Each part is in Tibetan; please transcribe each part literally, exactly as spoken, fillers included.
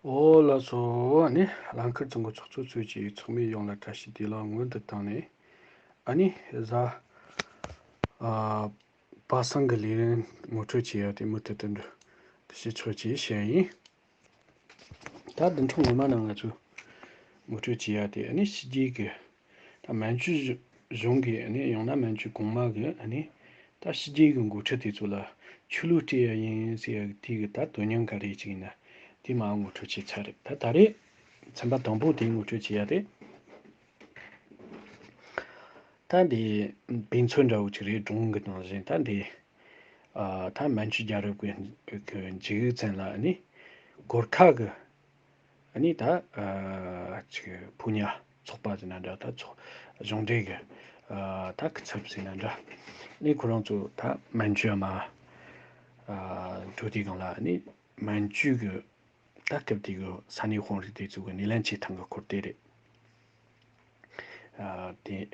ཨོ་ལགས་སོ། ཨ་ནི་རླངས་འཁོར་བཙོང་གི་ཚོགས་གཙོ་ཚོས་ཀྱིས་ཚོགས་མི་ཡོངས་ལ་བཀྲ་ཤིས་བདེ་ལེགས་སྔོན་དུ་བཏང་ནས། ཨ་ནི་གཟའ་ཨ་པ་སངས་ཀྱི་ལས་རིམ་ངོ་སྤྲོད་བྱེད་ཡ་དེ་མུ་མཐུད་དུ་འགྲོ་དུ་ཞུ་ཆོག་ཅེས་བཤད་ཡིན། ད་བདུན་ཕྲག་སྔོན་མ་ནང་ང་ཚོས་ངོ་སྤྲོད་བྱེད་ཡ་དེ། ཨ་ནི་ཕྱི་རྒྱལ་གྱི་ད་སྨན་བཅོས་གཞུང་གི། ཨ་ནི་ཡང་ན་སྨན་བཅོས་གོང་མ་གི། ཨ་ནི་ད་ཕྱི་རྒྱལ་གྱི་འགོ་ཁྲིད་དེ་ཚོ་ལ་ཆོས་ལུགས་སྤྲད་ཡ་ཡིན་ཟེར་ཡ་དེ་གི་ད་དོན་སྙིང་ག་རེ་ཅིག་ཡིན་ན། དེ་མར་ངོ་སྤྲོད་བྱས་ཚར་རེད། ད་ད་རེས་ཚན་པ་དང་པོ་དེ་ངོ་སྤྲོད་བྱེད་ཡ་དེ། ད་འདི་དཔེ་མཚོན་འདྲ་བོ་ཅིག་རེད། སྒྲུང་གི་ནང་བཞིན། ད་འདི་ཨ་ད་མན་ཇུ་རྒྱལ་རབས་ཀྱི་མཇུག་ཙམ་ལ། ཨ་ནི་གོར་ཁ་གི། ཨ་ནི་ད་ཨ་ཅིག་ཕོ་ཉ་ཚོགས་པ་ཟེར་ན་འདྲ། ད་ཚོགས་གཞུང་འབྲེལ་གི་ཨ་ད་སྐུ་ཚབ་ཟེར་ན་འདྲ། ཨ་ནི་ཁོ་རང་ཚོ་ད་མན་ཇུ་མར་ཨ་འགྲོ་དུས་སྒང་ལ། ཨ་ནི་མན་ཇུ་གི་ད་སྐབས་དེ་གི་ས་གནས་དཔོན་རིགས་དེ་ཚོ་གི་སྣེ་ལེན་བྱེད་སྟངས་གི་སྐོར་དེ་རེད། ཨ་དེ་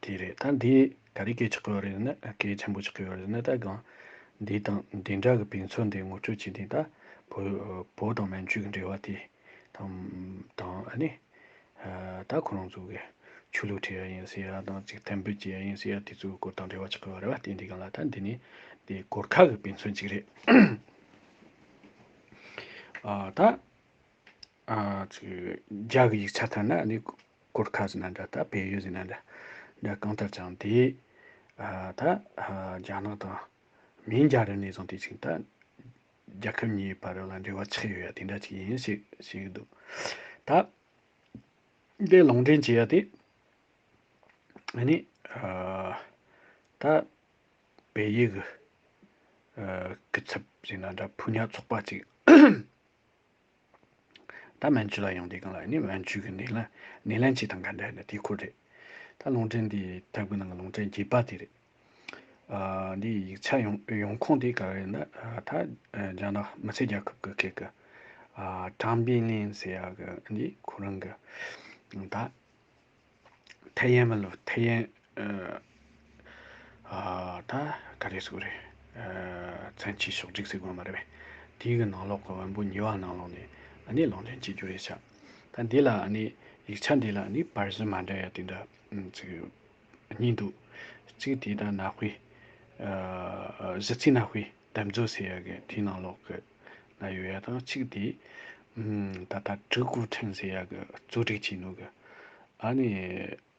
དེ་རེད། ད་འདི་ག་རེ་གལ་ཆགས་ཀྱི་ཡོད་རེད་ན། གལ་ཆེན་པོ་ཆགས་ཀྱི་ཡོད་རེད་ན། ད་གང་འདི་དང་འདི་འདྲ་གི་དཔེ་མཚོན་དེ་ངོ་སྤྲོད་བྱས་ཏེ། ད་བོད་བོད་དང་མན་ཇུ་གི་འབྲེལ་བ་དེ་དང་དང་། ཨ་ནི་ཨ་ད་ཁོ་རང་ཚོ་གི་ཆོས་ལུགས་སྤྲད་ཡ་ཡིན་ཟེར་ཡ་དང་། ཅིག་གཏན་འབེབས་བྱེད་ཡ་ཡིན་ཟེར་ཡ་དེ་ཚོའི་སྐོར་དང་འབྲེལ་བ་ཆགས་ཀྱི་ཡོད་རེད་བ། དེ་འདི་སྒང་ལ་ད་འདི་ནི་དེ་གོར་ཁ་གི་དཔེ་མཚོན་ཅིག་རེད། ཨ་ད་ཨ་ཅིག་རྒྱ་གི་ཡིག་ཆ་ལྟར་ན། ཨ་ནི་གོར་ཁ་ཟེར་ན་འདྲ། ད་བལ་ཡུལ་ཟེར་ན་འདྲ། འདྲ་གང་ལྟར་ཀྱང་དེ་ཨ་ད་ཨ་རྒྱ་ནག་དང་མིང་རྒྱལ་རབས་ནས་བཟུང་སྟེ་ཅིག་ད་རྒྱལ་ཁབ་གཉིས་བར་ལ་འབྲེལ་བ་ཆགས་ཡོད་ཡ་དེ་འདྲ་ཅིག་ཡིན་ཞེས་ཞུ་གི་འདུག། ད་འདི་ལུང་འདྲེན་བྱེད་ཡ་དེ། ཨ་ནི་ཨ་ད་བལ་ཡུལ་གི་ཨ་སྐུ་ཚབ་ཟེར་ན་འདྲ། ཕོ་ཉ་ཚོགས་པ་ཅིག་ད་མན་ཇུ་ལ་ཡོང་དུས་སྒང་ལ། ཨ་ནི་མན་ཇུ་གི་སྣེ་ལེན་སྣེ་ལེན་བྱེད་སྟངས་ག་འདྲ་ཡིན་ན་དེའི་སྐོར་རེད། ད་ལུང་འདྲེན་འདི་དེབ་གི་ནང་གི་ལུང་འདྲེན་རྒྱས་པ་དེ་རེད། ཨ་འདི་ཡིག་ཆ་ཡོང་ཡོང་ཁུངས་དེ་ག་རེ་ཡིན་ན། ཨ་ད་ཨ་རྒྱ་ནག་མི་སེར་རྒྱལ་ཁབ་ཀྱི་སྐད་ཀྱི་ཨ་ཀྲང་པི་ལིན་ཟེར་ཡ་གི། འདི་ཁོ་རང་གི་ད་ཐའེ་ཡན་མི་ལོ། ཐའེ་ཡན་ཨ་ཨ་ད་ག་རེ་ཟེར་དགོས་རེད། ཨ་བཙན་བྱོལ་ཕྱོགས་བསྒྲིགས་ཟེར་དགོས་མ་རེད་པས། དེའི་གི་ནང་ལོགས་ཀྱི་བོན་པོ་ཉེས་པ་ནང་ལོགས་ནས། ཨ་ནི་ལུང་འདྲེན་བྱེད་རྒྱུ་རེད་ཤག། ད་འདི་ལ་ཨ་ནི་ཡིག་ཆ་འདི་ལ་ཨ་ནི་པར་གཞི་མ་འདྲ་ཡ་དེ་འདྲ་ཨམ་ཅིག་གཉིས་འདུག། གཅིག་དེ་ད་ནག་པོའི་ཨ་གཞི་རྩའི་ནག་པོའི་འདེམས་རྩོད་ཟེར་ཡ་གི་དེའི་ནང་ལོགས་ཀྱི་ན་ཡོད་ཡ་དང་། གཅིག་དེ་ཨམ་ད་ད་ཀྲི་ཀུའུ་ཁྲིན་ཟེར་ཡ་གི་གཙོ་སྒྲིག་བྱས་ནོ་གི། ཨ་ནི་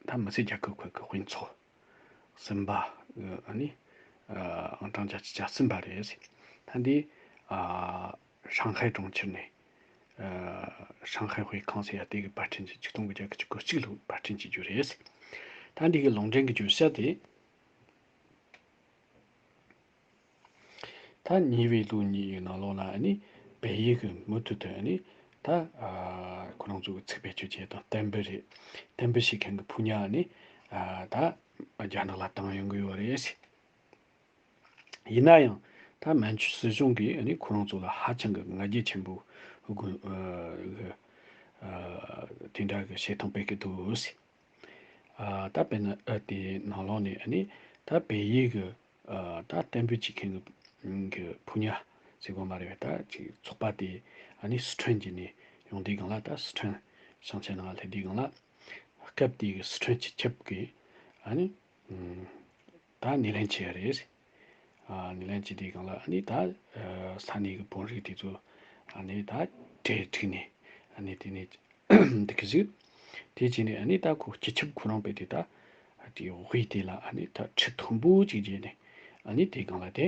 ད་མི་སེར་རྒྱལ་ཁབ་ཁག་གི་དཔོན་ཚོགས་གསུམ་པ་གི། ཨ་ནི་ཨ་ཨང་གྲངས་བརྒྱད་ཅུ་གྱ་གསུམ་པ་རེད། ད་འདི་ཨ་ཧྲང་ཧའེ་གྲོང་ཁྱེར་ནས། ཨ་ཧྲང་ཧའེ་དཔེ་ཁང་ཟེར་ཡ་དེ་གི་པར་སྐྲུན་བྱས། ཆིག་སྟོང་དགུ་བརྒྱ་དགུ་བཅུ་གོ་གཅིག་ལོའི་པར་སྐྲུན་བྱེད་རྒྱུ་རེད། ད་འདི་གི་ལུང་འདྲེན་གྱི་བརྗོད་བྱ་དེ། ད་ཉེ་བའི་ལོ་གཉིས་ཡི་ནང་ལོགས་ལ་ཨ་ནི་བལ་ཡུལ་གྱི་མུ་མཐུད་དུ་ཨ་ནི་ད་ཨ་ཁོ་རང་ཚོ་གི་ཚིག་བེད་སྤྱོད་བྱེད་དང་། གཏན་འབེབས་རེད། གཏན་འབེབས་བྱེད་མཁན་གྱི་ཕོ་ཉ་ཨ་ནི་ཨ་ད་རྒྱ་ནག་ལ་བཏང་ཡོང་གི་ཡོད་རེད། ཡིན་ན་ཡང་ད་མན་ཇུ་སྲིད་གཞུང་གིས་ཨ་ནི་ཁོ་རང་ཚོ་ལ་ཧ་ཅང་གི་ང་རྒྱལ་ཆེན་པོ་དགོས་ཨ་གི་ཨ་དེ་འདྲ་གི་བྱེད་སྟངས་སྤེལ་གི་འདུག་ཟེར། ཨ་ད་དཔེར་ན་ཨ་དེའི་ནང་ལོགས་ནས་ཨ་ནི་ད་བལ་ཡུལ་གི་ཨ་ད་གཏན་འབེབས་བྱེད་མཁན་གི་གི་ཕོ་ཉ་ཟེར་དགོས་མ་རེད་པས། ད་ཅིག་ཚོགས་པ་དེ་ཨ་ནི་སི་ཁྲོན་བརྒྱུད་ནས་ཡོང་དུས་སྒང་ལ། ད་སི་ཁྲོན་ཞིང་ཆེན་ནང་སླེབས་དུས་སྒང་ལ། སྐབས་དེའི་གི་སི་ཁྲོན་སྤྱི་ཁྱབ་ཀྱི་ཨ་ནི་ཨམ་ད་སྣེ་ལེན་བྱས་རེད། ཨ་སྣེ་ལེན་བྱས་དུས་སྒང་ལ་ཨ་ནི་ད་ཨ་ས་གནས་ཀྱི་དཔོན་རིགས་དེ་ཚོ་ཨ་ནི་ད་གྲལ་བསྒྲིགས་ནས། ཨ་ནི་དེ་ནས་འདི་གི་ཟིག་དེ་བྱས་ནས་ཨ་ནི་ད་ཁོ་སྤྱི་ཁྱབ་ཁོ་རང་དཔེ་དེ་ད་དེ་དབུས་དེ་ལ་ཨ་ནི་ད་ཁྲི་མཐོན་པོ་ཅིག་བརྒྱབ་ནས། ཨ་ནི་དེ་སྒང་ལ་དེ་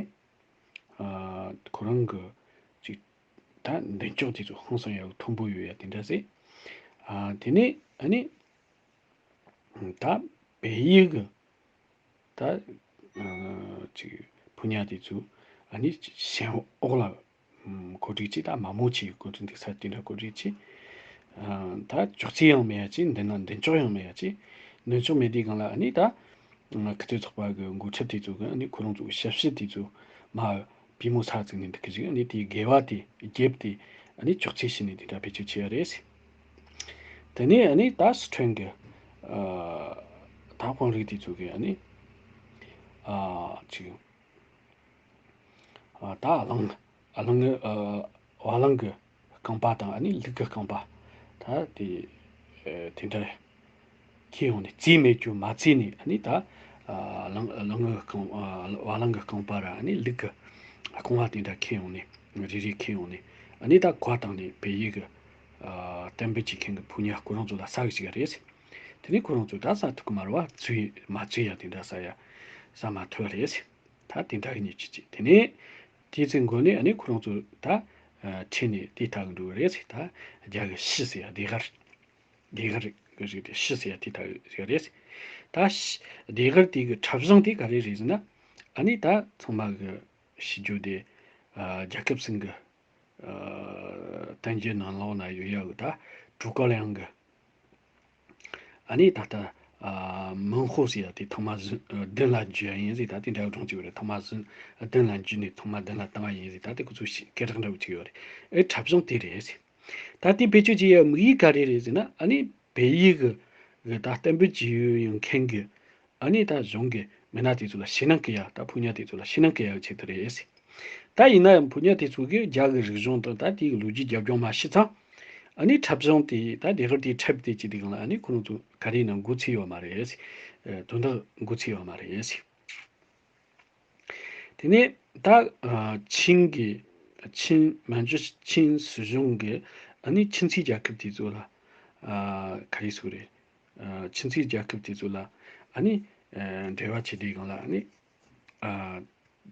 ཨ་ཁོ་རང་གི་ཅིག་ད་མདུན་ཅོག་དེ་ཚོ་ཧང་སང་ཡག་མཐོན་པོ་ཡོད་ཡ་དེ་འདྲ་ཟིག། ཨ་དེ་ནས་ཨ་ནི་ད་བལ་ཡུལ་གི་ད་ཨ་ཅིག་ཕོ་ཉ་དེ་ཚོ་ཨ་ནི་ཞེན་འོག་ལ་ཨམ་གོ་སྒྲིག་བྱས། ད་མ་མོ་ཆེའི་གོ་སྒྲིག་འདུག་ས་དེ་འདྲ་གོ་སྒྲིག་བྱས། ཨ་ད་ཅོག་ཙེ་ཡང་མེད་ཡ་ཅིག། མདུན་ན་མདུན་ཅོག་ཡང་མེད་ཡ་ཅིག། མདུན་ཅོག་མེད་དུས་སྒང་ལ་ཨ་ནི་ད་ཨ་སྐུ་ཚབ་ཚོགས་པ་གི་འགོ་ཁྲིད་དེ་ཚོ་གི་ཨ་ནི་ཁོ་རང་ཚོ་གི་ཞབས་ཕྱི་དེ་ཚོ་མར་པུས་མོ་ས་བཙུགས་ནས་འདུག་གི་ཟིག། ཨ་ནི་དེའི་སྒལ་པ་དེ་རྒྱབ་དེ་ཨ་ནི་ཅོག་ཙེ་བྱས་ནས་དེ་འདྲ་བེད་སྤྱོད་བྱས་ཡ་རེད། དེ་ནས་ཨ་ནི་ད་སི་ཁྲོན་གི་ཨ་ད་དཔོན་རིགས་དེ་ཚོ་གི་ཨ་ནི་ཨ་ཅིག་ཨ་ད་ཨ་ལང་ཨ་ལང་གི་ཨ་བ་ལང་གི་ རྐང་པ་དང་ཨ་ནི་ལུག་གི་རྐང་པ་ད་དེ་དེ་འདྲ་ཁྱེར་ཡོང་ནས་བཙས་མེད་རྒྱུ་མ་བཙས་ནས། ཨ་ནི་ད་ལང་ལང་གི་རྐང་བ་ལང་གི་རྐང་པ་ར་ཨ་ནི་ལུག་གི་རྐང་བ་དེ་འདྲ་ཁྱེར་ཡོང་ནས་རེ་རེ་ཁྱེར་ཡོང་ནས། ཨ་ནི་ད་གོས་བཏང་ནས་བལ་ཡུལ་གི་གཏན་འབེབས་བྱེད་མཁན་གི་ཕོ་ཉ་ཁོ་རང་ཚོ་ལ་ཟ་གི་བཅུག་གི་རེད། དེ་ནས་ཁོ་རང་ཚོ་ད་ཟ་ཐུབ་གི་མ་རེད་བ། བཙས་མ་བཙས་ཡ་དེ་འདྲ་ཟ་ཡ་ཟ་མ་ཐུབ་རེད། ད་དེ་འདྲ་གི་ཉེས་ཆད་ཅིག་དེ་ནས་དེའི་ཚེ་འགོ་ནས་ཨ་ནི་ཁོ་རང་ཚོ་ད་ཨ་ཁྲིད་ནས་དེ་ལྟ་གི་འགྲོ་གི་རེད། ད་རྒྱ་གི་ཤི་ཟེར་ཡ་ཟློས་གར་ཟློས་གར་གི་རིགས་དེ་ཤི་ཟེར་ཡ་དེ་ལྟ་གི་རེད། ད་ཤི་ཟློས་གར་དེ་གི་འཁྲབ་གཞུང་དེ་ག་རེ་རེད་ཟེར་ན། ཨ་ནི་ད་ཚང་མ་གི་ཤི་རྒྱུ་དེ་ཨ་རྒྱལ་ཁབ་ཟིན་གི་ཨ་བསྟན་རྒྱུ་ནང་ལོགས་ན་ཡོད་ཡ་གི་ད་གྲུ་ཀོ་ལ་ཡང་གི་ཨ་ནི་ད་ལྟ་ཨ་མིན་ཧོ་ཟེར་ཡ་དེ་ཐོག་མ་ཟིན་ཨ་མདུན་ལ་འཇུ་ཡ་ཡིན་ཟེར། ད་དེ་འདྲ་བའི་སྒྲུང་ཅིག་ཡོད་རེད། ཐོག་མ་ཟིན་མདུན་ལ་འཇུས་ནས་ཐོག་མ་མདུན་ལ་བཏང་བ་ཡིན་ཟེར། ད་དེ་ཁོ་ཚོ་ཞིག་སྐད་གྲགས་འདྲ་བོ་ཅིག་ཡོད་རེད། ཨེ་འཁྲབ་གཞུང་དེ་རེད་ཟེར། ད་དེ་བེད་སྤྱོད་བྱེད་ཡ་དམིགས་ཡུལ་ག་རེ་རེད་ཟེར་ན། ཨ་ནི་བལ་ཡུལ་གི་གི་ད་གཏན་འབེབས་བྱས་ཡོད་ཡོད་མཁན་གི་ཨ་ནི་ད་གཞུང་གི་མི་སྣ་དེ་ཚོ་ལ་ཞེད་སྣང་སྐྱེ་ཡ། ད་ཕོ་ཉ་དེ་ཚོ་ལ་ཞེད་སྣང་སྐྱེ་ཡ་ཆེད་དུ་རེད་ཟེར། ད་ཡིན་ན་ཡང་ཕོ་ཉ་དེ་ཚོ་གིས་རྒྱ་གི་རིག་གཞུང་དང་ད་དེའི་ལོ་རྒྱུས་རྒྱབ་ལྗོངས་མ་ཤེས་ཙང་། ཨ་ནི་འཁྲབ་གཞུང་དེ་ད་ཟློས་གར་དེ་འཁྲབ་དེ་ཅི་དེ་གང་ལ་ཨ་ནི་ཁོ་རང་ཚོ་ག་རེ་ཡིན་ན་འགོ་ཚུགས་ཡོད་མ་རེད། ཨ་དོན་དག་འགོ་ཚུགས་ཡོད་མ་རེད། དེ་ནས་ད་ཨ་ཆིང་གི་ཆིང་མན་ཇུ་ཆིང་སྲིད་གཞུང་གི་ཨ་ནི་ཆིན་ཚིག་རྒྱལ་ཁབ་དེ་ཚོ་ལ་ཨ་ག་རེ་ཟེར་དགོས་རེད། ཨ་ཆིན་ཚིག་རྒྱལ་ཁབ་དེ་ཚོ་ལ་ཨ་ནི་ཨ་འབྲེལ་བ་བྱེད་དུས་སྒང་ལ་ཨ་ནི་ཨ་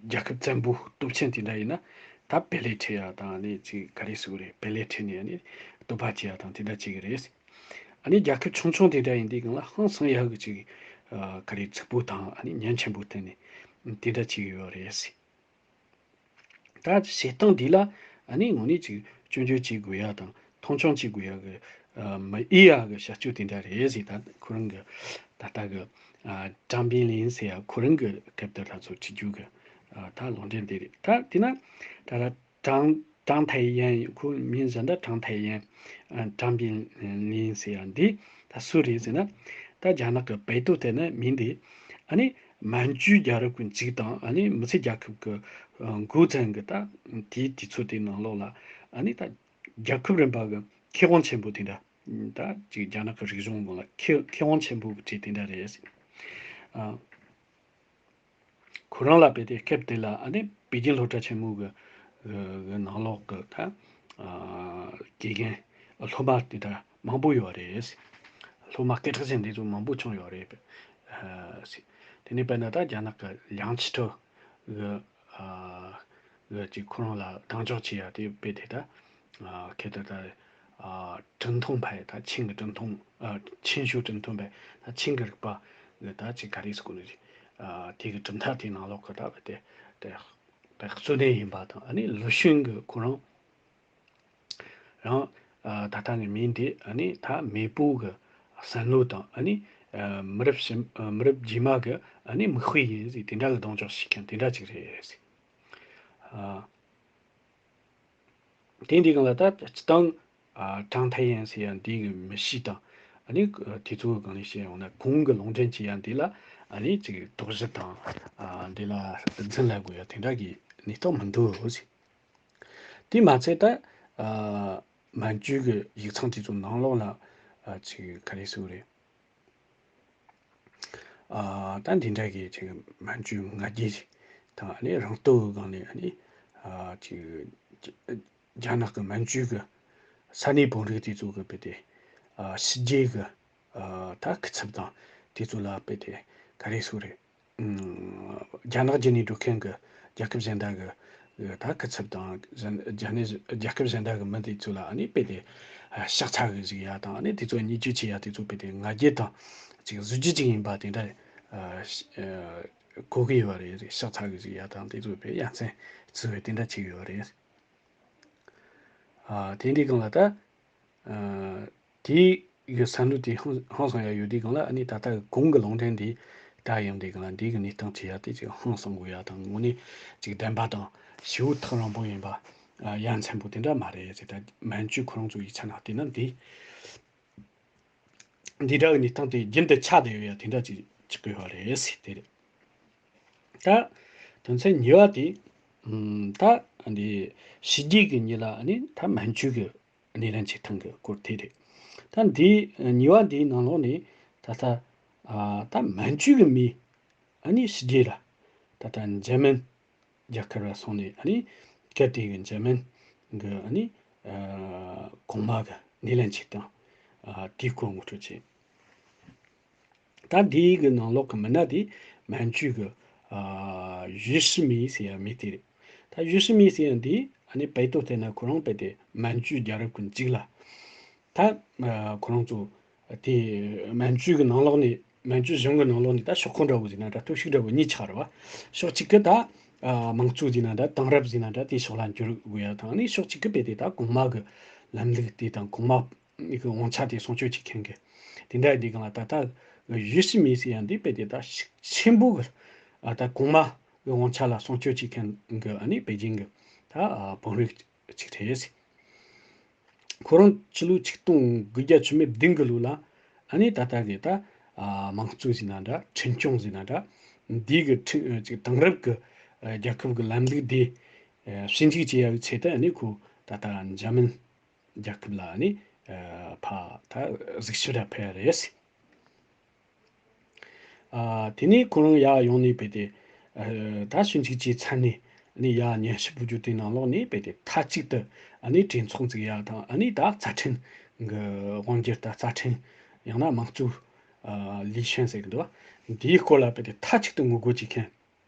རྒྱལ་ཁབ་བཙན་པོ་སྟོབས་ཆེན་དེ་འདྲ་ཡིན་ན་ད་བེ་ལེ་ཁྲིད་ཡ་དང་ཨ་ནི་ཅིག་ག་རེ་ཟེར་དགོས་རེད། བེ་ལེ་ཁྲིད་ནས་ཨ་ནི་སྟོབས་པ་བྱེད་ཡ་དང་དེ་འདྲ་བྱེད་ཀྱི་རེད། ཨ་ནི་རྒྱལ་ཁབ་ཆུང་ཆུང་དེ་འདྲ་ཡིན་དུས་སྒང་ལ་ཧང་སང་ཡག་གི་ཅིག་ཨ་ག་རེ་ཚིག་པོ་དང་ཨ་ནི་ཉན་ཆེན་པོ་བསྟན་ནས་དེ་འདྲ་བྱེད་ཀྱི་ཡོད་རེད། ད་བྱེད་སྟངས་འདི་ལ་ཨ་ནི་དངོས་གནས་ཅིག་སྐྱོན་བརྗོད་བྱེད་དགོས་ཡ་དང་མཐོང་ཆུང་བྱེད་དགོས་ཡ་གི་ཨ་མི་འོས་ཡ་གི་བྱ་སྤྱོད་དེ་འདྲ་རེད་ཟེར། ད་ཁོ་རང་གི་ད་ལྟ་གི་ཨ་ཀྲང་པིན་ལིན་ཟེར་ཡ་ཁོ་རང་གི་སྐབས་དེ་ལ་ཚོ་ཁྲིད་རྒྱུ་གི་ཨ་ད་ལུང་འདྲེན་དེ་རེད། ད་དེ་ན་ད་ལྟ་ཀྲང་ཀྲང་ཐའེ་ཡན། ཁོའི་མིང་གཞན་དག་ཀྲང་ཐའེ་ཡན། ཨ་ཀྲང་པིན་ལིན་ཟེར་ཡ་འདི་ད་སུ་རེད་ཟེར་ན། ད་རྒྱ་ནག་གི་པེ་ཏོ་དེ་ནི་མིང་འདི་ཨ་ནི་མན་ཇུ་རྒྱལ་རབས་ཀྱི་མཇུག་དང་ཨ་ནི་མི་ཚེ་རྒྱལ་ཁབ་ཀྱི་ཨ་འགོ་བཙུགས་གི་ད་དེའི་དུས་ཚོད་དེའི་ནང་ལོགས་ལ་ཨ་ནི་ད་རྒྱལ་ཁབ་རིམ་པ་གི་མཁས་དབང་ཆེན་པོ་དེ་འདྲ། ད་ཅིག་རྒྱ་ནག་གི་རིག་གཞུང་ནང་ལ་མཁས་མཁས་དབང་ཆེན་པོ་གི་གྲས་དེ་འདྲ་རེད། ཨ། ཁོ་རང་ལ་དཔེ་དེ་སྐབས་དེ་ལ་ཨ་ནི་པེ་ཅིན་སློབ་གྲྭ་ཆེན་མོ་གི་གི་ནང་ལོགས་གི་ད་ཨ་དགེ་རྒན་སློབ་མ་དེ་འདྲ་མང་པོ་ཡོད་རེད། སློབ་མ་སྐད་གྲགས་ཅན་དེ་ཚོ་མང་པོ་བྱུང་ཡོད་རེད། ཨ་དེ་ནས་དཔེར་ན་ད་རྒྱ་ནག་གི་ལིའང་ཅི་ཁྲོ་གི་ཨ་གི་ཅིག་ཁོ་རང་ལ་གདེང་འཇོག་བྱེད་ཡ་དེ་དཔེ་དེ་ད་ཨ་ཁེ་ད་ད་ཨ་ཀྲིན་ཐུང་པའེ། ད་ཆིང་གི་ཀྲིན་ཐུང་ཨ་ཆིང་ཞུ་ཀྲིན་ཐུང་པའེ། ད་ཆིང་གི་རིག་པ་གི་ད་ཅིག་ག་རེ་ཟེར་དགོས་ནི་རེད། ཨ་དེ་གི་གྲུབ་མཐའ་དེའི་ནང་ལོགས་གི་ད་བ་དེ་དེ་དེ་གཙོ་གནད་ཡིན་པ་དང་། ཨ་ནི་ལུ་ཤུན་གི་ཁོ་རང་རང་ཨ་ད་ལྟ་ནས་མིང་དེ་ཨ་ནི་ད་མེས་པོ་གི་བསམ་བློ་དང་ཨ་ནི་ཨ་མི་རབས་ཕྱི་ཨ་མི་རབས་རྗེས་མ་གི་ཨ་ནི་མིག་དཔེ་ཡིན་ཟེར། དེ་འདྲ་གི་གདེང་འཇོག་བྱེད་མཁན་དེ་འདྲ་ཅིག་རེད་ཟེར། ཨ། དེ་འདི་གང་ལ་ད་སྤྱི་བཏང་ཨ་ཀྲང་ཐའེ་ཡན་ཟེར་ཡ་འདི་གི་མི་གཤིས་དང་། ཨ་ནི་དེ་ཚོ་གི་སྒང་ནས་བཤད་ཡོང་ན་གོང་གི་ལུང་འདྲེན་བྱེད་ཡ་འདི་ལ་ཨ་ནི་ཅིག་དོགས་གཞི་དང་ཨ་འདི་ལ་རྫུན་ལབ་དགོས་ཡ་དེ་འདྲ་གི་གནས་སྟངས་མི་འདུག་ཟེར། དེ་མ་ཚད་ད་ཨ་མན་ཇུ་གི་ཡིག་ཚང་དེ་ཚོ་ནང་ལོགས་ལ་ཨ་ཅིག་ག་རེ་ཟེར་དགོས་རེད། ཨ་ད་འདི་འདྲ་གི་ཅིག་མན་ཇུའི་ང་རྒྱལ་དང་ཨ་ནི་རང་སྟོབས་ཀྱི་སྒང་ནས་ཨ་ནི་ཨ་ཅིག་རྒྱ་ནག་གི་མན་ཇུ་གི་ས་གནས་བོད་རིགས་དེ་ཚོ་གི་དཔེ་དེ་ཨ་ཕྱི་རྒྱལ་གི་ཨ་ད་སྐུ་ཚབ་དང་དེ་ཚོ་ལ་དཔེ་དེ་ག་རེ་ཟེར་དགོས་རེད། ཨུམ། རྒྱ་ནག་བརྒྱུད་ནས་འགྲོ་མཁན་གྱི་རྒྱལ་ཁབ་གཞན་དག་གི་ད་སྐུ་ཚབ་དང་གཞན་རྒྱ་ནས་རྒྱལ་ཁབ་གཞན་དག་གི་མི་དེ་ཚོ་ལ་ཨ་ནི་དཔེ་དེ་ཨ་ཤག་ཚ་གི་ཟིག་ཡ་དང་། ཨ་ནི་དེ་ཚོ་བརྙས་བཅོས་བྱེད་ཡ་དེ་ཚོ་དཔེ་དེ་ང་རྒྱལ་དང་ཅིག་གཟི་བརྗིད་ཅིག་ཡིན་པ་དེ་འདྲ་ཨ་ཨ་གོ་གི་ཡོད་རེད། ཤག་ཚ་གི་ཟིག་ཡ་དང་དེ་ཚོ་དཔེ་ཡ་མཚན་བརྩི་བའི་དེ་འདྲ་ཅིག་ཡོད་རེད། ཨ་དེ་འདི་གང་ལ་ད། ཨ་དེ་གི་བསམ་བློ་དེ་ཧང་ཧང་སང་ཡ་ཡོད་དུས་གང་ལ། ཨ་ནི་ད་ལྟ་གོང་གི་ལུང་འདྲེན་དེ་ད་ཡང་དེ་གང་ལ་འདི་གི་གནས་སྟངས་བྱེད་ཡ་དེ་ཅིག་ཧང་སང་དགོས་ཡ་དང་། དངོས་གནས་ཅིག་བདེན་པ་དང་ཞེ་པོ་ཐག་རིང་པོ་ཡིན་པ་ཨ་ཡ་མཚན་པོ་དེ་འདྲ་མ་རེད་ཟེར། ད་མན་ཇུ་ཁོ་རང་ཚོ་ཡིག་ཆ་ནང་བལྟས་ན་འདི་འདི་འདྲ་གི་གནས་སྟངས་དེ་རྒྱུན་དུ་ཆགས་བསྡད་ཡོད་ཡ་དེ་འདྲ་ཅིག་ཆགས་ཀྱི་ཡོད་རེད་ཟེར། དེ་རེད། ད་དོན་ཚན་གཉིས་པ་དེ་ ཨམ། ད་འདི་ཕྱི་རྒྱལ་གྱི་མི་ལ་ཨ་ནི་ད་མན་ཇུ་གི་སྣེ་ལེན་བྱེད་སྟངས་ཀྱི་སྐོར་དེ་རེད། ད་འདི་གཉིས་པ་འདིའི་ནང་ལོགས་ནས་ད་ལྟ་ཨ་ད་མན་ཇུ་གི་མི་ཨ་ནི་ཕྱི་རྒྱལ་ལ་ད་ལྟ་འཇར་མན་རྒྱལ་ཁབ་ལ་སོང་ནས་ཨ་ནི་གལ་ཏེ་གི་འཇར་མན་གི་ཨ་ནི་ཨ་གོང་མ་གི་སྣེ་ལེན་བྱེད་སྟངས་ཨ་དེའི་སྐོར་ངོ་སྤྲོད་བྱེད། ད་འདིའི་གི་ནང་ལོགས་ཀྱི་མི་སྣ་དེ་མན་ཇུ་གི་ཨ་ཡུས་ཧྲི་མི་ཟེར་ཡ་མི་དེ་རེད། ད་ཡུས་ཧྲི་མི་ཟེར་ཡ་འདི་ཨ་ནི་བལ་དུ་བལྟས་ན་ཁོ་རང་རྦད་དེ་མན་ཇུ་རྒྱལ་རབས་ཀྱི་མཇུག་ལ་ད་ཨ་ཁོ་རང་ཚོ་དེ་མན་ཇུ་གི་ནང་ལོགས་ནས་མན་ཇུ་གཞུང་གི་ནང་ལོགས་ནས་ད་ཤོག་ཁག་འདྲ་བོ་ཟེར་ན་འདྲ་སྟོབས་ཤུགས་འདྲ་བོ་གཉིས་ཆགས་རེད་བ། ཕྱོགས་གཅིག་གི་ད་ཨ་དམངས་གཙོ་ཟེར་ན་འདྲ་དེང་རབས་ཟེར་ན་འདྲ་དེ་ཕྱོགས་ལ་འགྱུར་དགོས་ཡ་དང་ཨ་ནི་ཕྱོགས་གཅིག་གི་རྦད་དེ་ད་གོང་མ་གི་ལམ་ལུགས་དེ་དང་གོང་མ་གི་དབང་ཆ་དེ་སྲུང་སྐྱོབ་བྱེད་མཁན་གྱི་དེ་འདྲ་ཡིན་དུས་སྒང་ལ་ད་ལྟ་ཡུས་ཧྲི་མི་ཟེར་ཡ་འདི་རྦད་དེ་ད་ཤུགས་ཆེན་པོ་གི་ཨ་ད་གོང་མ་གི་དབང་ཆ་ལ་སྲུང་སྐྱོབ་བྱེད་མཁན་གྱི་ཨ་ནི་པེ་ཅིང་གི་ད་ཨ་དཔོན་རིགས་གཅིག་རེད། ཁོ་རང་ཕྱི་ལོ་ཆིག་སྟོང་དགུ་བརྒྱ་བཅུ་མེད་བདུན་གི་ལོ་ལ་ཨ་ནི་ད་ལྟ་གི་ད་ཨ་དམངས་གཙོ་ཟེར་ན་འདྲ་ཁྲིམས་སྐྱོང་ཟེར་ན་འདྲ་འདི་གི་ཁྲིམས་ཅིག་དེང་རབས་གི་ཨ་རྒྱལ་ཁབ་གི་ལམ་ལུགས་དེ་ཨ་ཞིབ་འཇུག་བྱེད་ཡ་གི་ཆེད་དུ་ཨ་ནི་ཁོ་ད་ལྟ་འཇར་མན་རྒྱལ་ཁབ་ལ་ཨ་ནི་ཨ་ཕ་ད་གཟིགས་ཞིབ་ར་ཕེབས་ཡ་རེད། ཨ་དེ་ནས་ཁོ་རང་ཡར་ཡོང་ནས་རྦད་དེ་ཨ་ད་ཞིབ་འཇུག་བྱས་ཚར་ནས་ཨ་ནི་ཡར་ཉན་ཞིབ་པོ་རྒྱུ་དེ་ནང་ལོགས་ནས་རྦད་དེ་མཐའ་གཅིག་ཏུ་ཨ་ནི་གྲོས་ཚོགས་འཛུགས་ཡ་དང་ཨ་ནི་ད་རྩ་ཁྲིམས་གི་དབང་སྒྱུར་ད་རྩ་ཁྲིམས་ཡང་ན་དམངས་གཙོ་ཨ་ལུས་ཞེན་ཟེར་གི་འདུག་བ། འདིའི་སྐོར་ལ་རྦད་དེ་མཐའ་གཅིག་ཏུ་ངོ་རྒོལ་བྱེད་མཁན་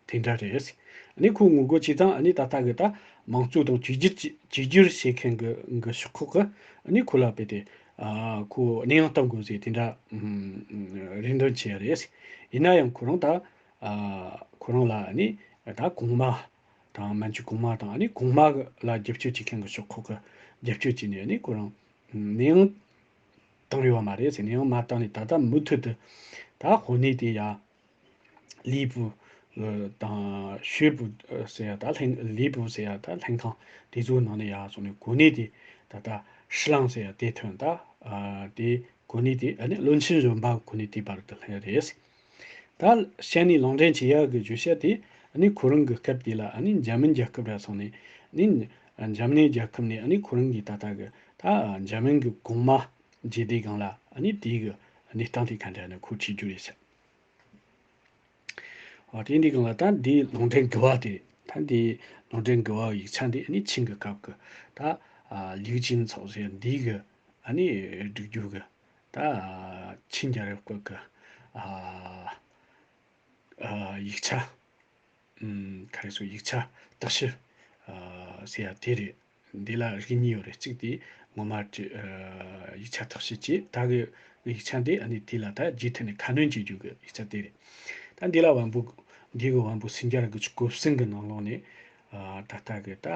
དེ་འདྲ་རེད། ཨ་ནི་ཁོ་ངོ་རྒོལ་བྱས་ཙང་ཨ་ནི་ད་ལྟ་གི་ད་དམངས་གཙོ་དང་བཅོས་བསྒྱུར་བཅོས་བསྒྱུར་བྱེད་མཁན་གི་གི་ཤོག་ཁག་གི་ཨ་ནི་ཁོ་ལ་རྦད་དེ་ཨ་ཁོ་གནས་དབྱུང་གཏོང་དགོས་ཟེར་དེ་འདྲ་ཨམ་རེ་འདུན་བྱས་རེད། ཡིན་ན་ཡང་ཁོ་རང་ད་ཨ་ཁོ་རང་ལ་ཨ་ནི་ད་གོང་མ་དང་མན་ཇུ་གོང་མ་དང་ཨ་ནི་གོང་མ་ལ་རྒྱབ་སྐྱོར་བྱེད་མཁན་གི་ཤོག་ཁག་གི་རྒྱབ་སྐྱོར་བྱས་ནས་ཨ་ནི་ཁོ་རང་གནས་དབྱུང་བཏང་ཡོད་མ་རེད་ཟེར། གནས་དབྱུང་མ་བཏང་ནས་ད་ལྟ་མུ་མཐུད་དུ་ད་གོ་གནས་དེ་ཡ་ལི་པུ་དང་ཞུས་པུ་ཟེར་ཡ་ད་ལྷན་ལི་པུ་ཟེར་ཡ་ད་ལྷན་ཁང་དེ་ཚོའི་ནང་ནས་ཡར་སོང་ནས་གོ་གནས་དེ་ད་ལྟ་ཧྲི་ལང་ཟེར་ཡ་དེ་ཐོན་ད་དེ་གོ་གནས་དེ་ཨ་ནི་བློན་ཆེན་གཞོན་པ་གོ་གནས་དེ་བར་དུ་ལྷན་རེད། ད་ཤན་ནས་ལུང་འདྲེན་བྱེད་ཡ་གི་བརྗོད་བྱ་དེ་ཨ་ནི་ཁོ་རང་གི་སྐབས་དེ་ལ་ཨ་ནི་འཇར་མན་རྒྱལ་ཁབ་ལ་སོང་ནས་ཨ་ནི་འཇར་མན་རྒྱལ་ཁབ་ནས་ཨ་ནི་ཁོ་རང་གི་ད་ལྟ་གི་ད་འཇར་མན་གི་གོང་མ་མཇལ་དུས་སྒང་ལ་ཨ་ནི་དེའི་གི་གནས་སྟངས་དེ་ག་འདྲ་ནས་ཁོ་ཁྲིད་རྒྱུ་རེད་ཤག་ཨོ་དེ་འདི་གང་ལ་ད་འདི་ལུང་འདྲེན་དགུ་པ་དེ་ད་འདི་ལུང་འདྲེན་དགུ་པ་ཡིག་ཆ་འདི་ཨ་ནི་ཆིང་གི་སྐབས་ཀྱི་ད་ལིའུ་ཅིན་ཚོགས་ཟེར་འདི་གི་ཨ་ནི་སྒྲིག་རྒྱུ་གི་ད་ཆིང་རྒྱལ་རབས་སྐབས་ཀྱི་ཡིག་ཆ་ཨམ་ག་རེ་ཟེར་ཡིག་ཆ་བརྟག་ཞིབ་ཨ་ཟེར་ཡ་དེ་རེད། འདི་ལ་རིགས་གཉིས་ཡོད་རེད། གཅིག་དེ་ངོ་མ་ཨ་ཡིག་ཆ་བརྟག་ཞིབ་བྱས་ད་གི་ཡིག་ཆ་འདི་ཨ་ནི་དེ་ལ་ད་རྗེས་མཐུད་ནས་ཁ་སྣོན་བྱེད་རྒྱུ་གི་ཡིག་ཆ་དེ་རེད། ད་འདི་ལ་དབང་པོ་འདི་གི་དབང་པོ་སུམ་བརྒྱ་དགུ་བཅུ་གོ་གསུམ་གི་ནང་ལོགས་ནས་ཨ་ད་ལྟ་གི་ད་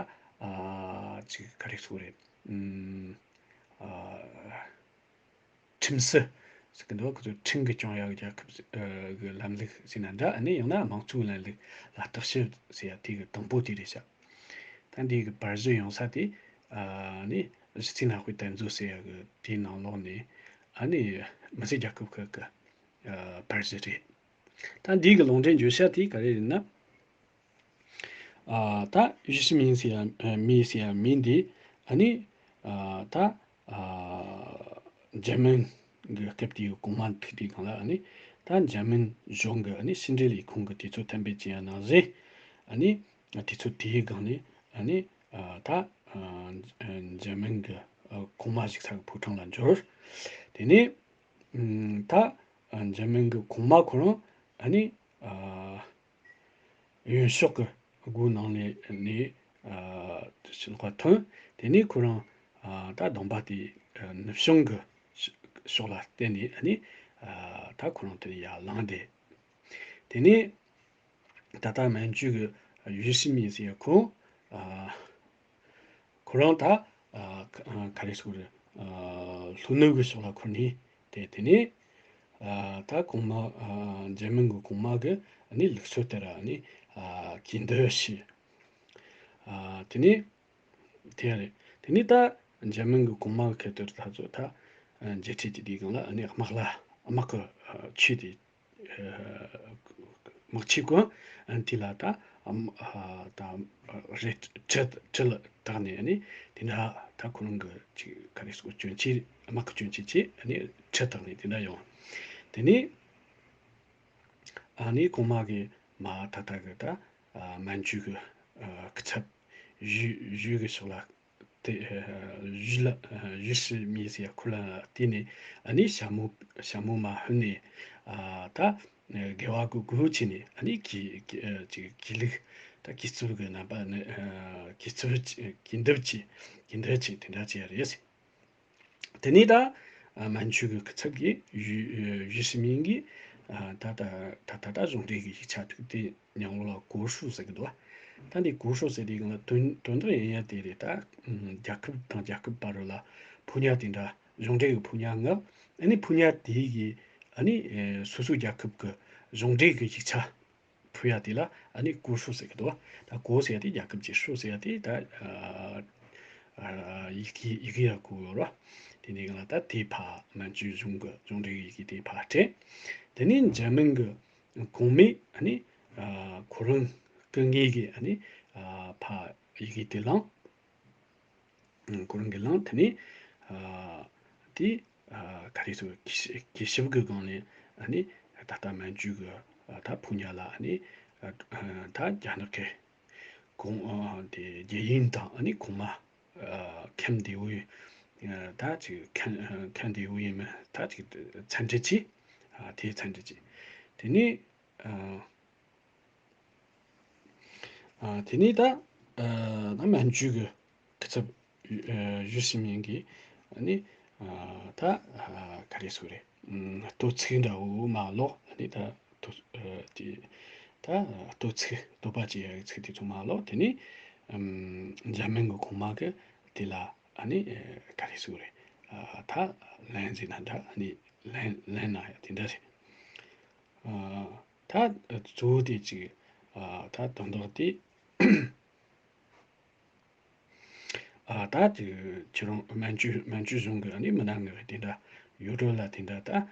ཨ་ཅིག་ག་རེ་ཟེར་རེད་ཨམ་ཨ། ཁྲིམས་སྲིད་ཟེར་གི་འདུག་ཁོ་ཚོས་ཁྲིམས་ཀྱིས་སྐྱོང་ཡག་རྒྱལ་ཁབ་ཀྱི་ལམ་ལུགས་ཟེར་ན་འདྲ། ཨ་ནི་ཡང་ན་དམངས་གཙོའི་ལམ་ལུགས་ལ་བརྟག་ཞིབ་ཟེར་ཡ་དེ་གི་དང་པོ་དེ་རེད་ཤག་ད་འདི་གི་པར་གཞི་ཡོང་ས་དེ་ཨ་ནི་གཞི་རྩའི་གནའ་དཔེ་དར་འཛུགས་ཟེར་ཡ་གི་དེའི་ནང་ལོགས་ནས་ཨ་ནི་མི་སེར་རྒྱལ་ཁབ་ཁག་གི་པར་གཞི་རེད། ད་འདི་གི་ལུང་འདྲེན་བརྗོད་བྱ་དེ་ག་རེ་རེད་ན། ཨ་ད་ཡུས་ཧྲི་མི་ཟེར་ཡ་མི་ཟེར་ཡ་མི་འདི་ཨ་ནི་ཨ་ད་ཨ་འཇར་མན་གི་སྐབས་དེའི་གོང་མ་ཐུག་དུས་སྒང་ལ་ཨ་ནི་ད་འཇར་མན་གཞུང་གི་ཨ་ནི་ཕྱི་འབྲེལ་ལས་ཁུངས་ཀྱི་དུས་ཚོད་གཏན་འབེབས་བྱས་ཡ་ནང་བཞིན་ཨ་ནི་དུས་ཚོད་དེའི་སྒང་ནས་ཨ་ནི་ཨ་ད་ཨ་འཇར་མན་གི་ཨ་གོང་མ་བཞུགས་ས་གི་ཕོ་བྲང་ལ་འབྱོར། དེ་ནས་ཨ་ད་ཨ་འཇར་མན་གི་གོང་མ་ཁོ་རང་ཨ་ནི་ཨ་གཡོན་ཕྱོགས་ཀྱི་སྒོ་ནང་ནས་ནས་ཨ་ཕྱི་ལོགས་ཐོན། དེ་ནས་ཁོ་རང་ཨ་ད་གདོང་པ་དེ་ཨ་ནུབ་བྱང་གི་ཕྱོགས་ལ་བལྟས་ནས་ཨ་ནི་ཨ་ད་ཁོ་རང་དེ་ནས་ཡར་ལངས་ཏེ། དེ་ནས་ད་ལྟ་མན་ཇུ་གི་ཡུས་ཧྲི་མི་ཟེར་ཡ་ཁོང་ཨ་ཁོ་རང་ད་ཨ་ག་རེ་ཟེར་དགོས་རེད། ཨ་ལྷོ་ནུབ་ཀྱི་ཕྱོགས་ལ་འཁོར་ནས་དེ་དེ་ནས་ཨ་ད་གོང་མ་ཨ་འཇར་མན་གྱི་གོང་མ་གི་ཨ་ནི་ལུགས་སྲོལ་ལྟར་ཨ་ནི་ཨ་གུས་འདུད་ཞུས། ཨ་དེ་ནས་དེ་རེད། དེ་ནས་ད་འཇར་མན་གྱི་གོང་མ་གི་ཁ་ཐུར་ད་ཚོ་ད་མཇལ་འཕྲད་དེ་དེའི་སྒང་ལ་ཨ་ནི་དམག་ལ་དམག་གི་ཆོས་དེ་དམག་ཆས་གོན་དེ་ལ་ད་ ཨམ་ཨ་ད་རི་ཁྲི་ཁྲི་ལ་བཏགས་ནས་ཨ་ནི་དེ་འདྲ་ད་ཁོ་རང་གི་ཅིག་ག་རེ་ཟེར་གྱོན་ཆས་དམག་གི་གྱོན་ཆས་བྱས་ཨ་ནི་ཁྲི་བཏགས་ནས་དེ་འདྲ་ཡོང་། དེ་ནས་ཨ་ནི་གོང་མ་གི་མ་ད་ལྟ་གི་ད་ཨ་མན་ཇུ་གི་ཨ་སྐུ་ཚབ་ཡུལ་ཡུལ་གི་ཕྱོགས་ལ་དེ་ཨ་ཡུལ་ལ་ཨ་ཡུལ་ཤི་མི་ཟེར་ཁོ་ལ་བལྟས་ནས་ཨ་ནི་ཞྭ་མོ་ཞྭ་མོ་མ་ཕུད་ནས་ཨ་ད་དགེ་བ་གི་སྒོ་ཕྱེ་ནས་ཨ་ནི་གི་གི་ཨ་ཅིག་གུས་ལུགས་ད་གུས་བརྩི་གི་རྣམ་པ་ནི་ཨ་གུས་བརྩི་གུས་འདུད་ཅིག་གུས་འདུད་ཅིག་དེ་འདྲ་བྱས་རེད། དེ་ནས་ད་ཨ་མན་ཇུ་གི་སྐུ་ཚབ་ཀྱིས་ཡུས་ཡུས་ཧྲི་མིང་གིས་ཨ་ད་ད་ད་ད་ད་གཞུང་འབྲེལ་གྱི་ཡིག་ཆ་དྲུག་དེ་ཉམས་ལ་གོ་ཧྲུའུ་ཟེར་གི་འདུག་ད་འདི་གོ་ཧྲུའུ་ཟེར་དེ་གང་ལ་དོན་དོན་དག་ཡིན་ཡ་དེ་རེད། ད་ཨ་རྒྱལ་ཁབ་དང་རྒྱལ་ཁབ་བར་ལ་ཕོ་ཉ་དེ་འདྲ་གཞུང་འབྲེལ་གྱི་ཕོ་ཉ་མངགས། ཨ་ནི་ཕོ་ཉ་དེ་གིས་ཨ་ནི་ཨེ་སོ་སོའི་རྒྱལ་ཁབ་ཀྱི་གཞུང་འབྲེལ་གྱི་ཡིག་ཆ་ཕུལ་ཡ་དེ་ལ་ཨ་ནི་གོ་ཧྲུའུ་ཟེར་གི་འདུག་ད་གོ་ཟེར་ཡ་དེ་རྒྱལ་ཁབ་ཀྱི། ཧྲུའུ་ཟེར་ཡ་དེ་ད་ཨ་ཨ་ཡི་གེ་ཡི་གེ་ཡ་གོ་ཡོད་ར། དེ་ནས་གང་ལ་ད་དེ་ཕ་མན་ཇུ་གཞུང་གི་གཞུང་འབྲེལ་གྱི་ཡི་གེ་དེ་ཕ་སྤྲད། དེ་ནས་འཇར་མན་གྱི་གོང་མས་ཨ་ནི་ཨ་ཁོ་རང་སྐུ་ངོས་ཀྱིས་ཨ་ནི་ཨ་ཕ་ཡི་གེ་དེ་བླངས། ཨ་ཁོ་རང་གིས་བླངས། དེ་ནས་ཨ་དེ་ཨ་ག་རེ་ཟེར་གུས་གུས་ཞབས་ཀྱི་སྒང་ནས་ཨ་ནི་ད་ལྟ་མན་ཇུ་གི་ཨ་ད་ཕོ་ཉ་ལ་ཨ་ནི་ཨ་ད་རྒྱ་ནག་གི་གོང་ཨ་དེ་རྒྱལ་ཡུམ་དང་ཨ་ནི་གོང་མ་ཨ་ཁམས་བདེ་བོ་ཡིན་ཨ་ད་ཅིག་ཁམས་ཨ་ཁམས་བདེ་བོ་ཡིན་མིན་ད་ཅིག་མཚན་འདྲི་བྱས། ཨ་དེ་མཚན་འདྲི་བྱས། དེ་ནས་ཨ་ཨ་དེ་ནས་ད་ཨ་ད་མན་ཇུ་གི་སྐུ་ཚབ་ཨ་ཡུས་ཧྲི་མིང་གིས་ཨ་ནི་ཨ་ད་ཨ་ག་རེ་ཟེར་རེད། ཨ་བསྟོད་ཚིག་འདྲ་བོ་མ་ཀློག་ཨ་ནི་ད་བསྟོད་ཨ་དེ་ད་བསྟོད་ཚིག་བསྟོད་པ་བྱེད་ཡ་གི་ཚིག་དེ་ཚོ་མ་ཀློག་དེ་ནས་ཨམ་འཇར་མན་གྱི་གོང་མ་གིས་དེ་ལ་ཨ་ནི་ཨ་ག་རེ་ཟེར་རེད། ཨ་ད་ལན་ཟེར་ན་འདྲ། ཨ་ནི་ལན་ལན་གནང་ཡ་དེ་འདྲ་རེད། ཨ་ད་གཙོ་བོ་དེ་ཅིག་ཨ་ད་དོན་དག་དེ་ཨ་ད་ཅིག་ཁྱེད་རང་མན་ཇུ་མན་ཇུ་གཞུང་གི་ཨ་ནི་མི་སྣ་ངོས་དེ་འདྲ་ཡུ་རོབ་ལ་དེ་འདྲ་ད་ཨ་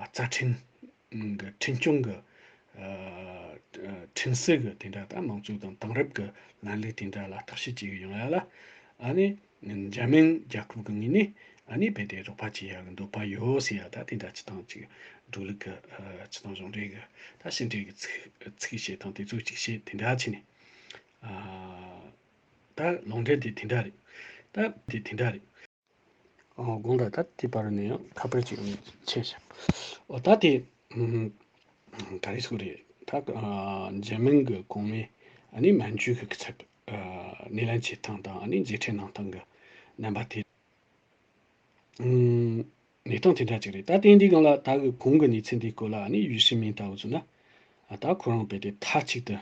རྩ་ཁྲིམས་གི་ཁྲིམས་སྐྱོང་གི་ཨ་ཁྲིམས་སྲིད་གི་དེ་འདྲ་ད་དམངས་གཙོ་དང་དེང་རབས་གི་ལམ་ལུགས་དེ་འདྲ་ལ་བརྟག་དཔྱད་བྱེད་གི་ཡོང་ཡ་ལ་ཨ་ནི་འཇར་མན་རྒྱལ་ཁབ་གི་ངོས་ནས་ཨ་ནི་རྦད་དེ་རོགས་པ་བྱེད་ཡ་གི་འདོད་པ་ཡོད་ཟེར་ཡ་ད་དེ་འདྲ་སྤྱི་བཏང་ཅིག་འགྲོ་ལུགས་གི་ཨ་སྤྱི་བཏང་གཞུང་འབྲེལ་གི་ད་ཕྱི་འབྲེལ་གི་ཚིག་ཚིག་བཤད་དང་དེ་ཚོ་ཅིག་བཤད་དེ་འདྲ་བྱས་ནས་ཨ་ད་ལུང་འདྲེན་དེ་དེ་འདྲ་རེད། ད་དེ་དེ་འདྲ་རེད། ཨོ་དགོངས་དག་ད་དེ་བར་ནས་ཡང་ཁ་པར་ཅིག་ཆེ་ཤག་ཨོ་ད་དེ་ཨུམ་ག་རེ་ཟེར་རེད། ད་ཨ་འཇར་མན་གྱི་གོང་མས་ཨ་ནི་མན་ཇུ་གི་སྐུ་ཚབ་ཨ་སྣེ་ལེན་བྱེད་སྟངས་དང་ཨ་ནི་མཇལ་འཕྲད་གནང་སྟངས་ཀྱི་རྣམ་པ་དེ་ཨུམ་གནས་སྟངས་དེ་འདྲ་ཅིག་རེད། ད་དེ་འདི་སྒང་ལ་ད་གི་གོང་གི་གནས་ཚུལ་འདིའི་སྐོར་ལ་ཨ་ནི་ཡུས་ཧྲི་མིང་ལྟ་བུ་ཚོ་ན་ཨ་ད་ཁོ་རང་རྦད་དེ་མཐའ་གཅིག་ཏུ་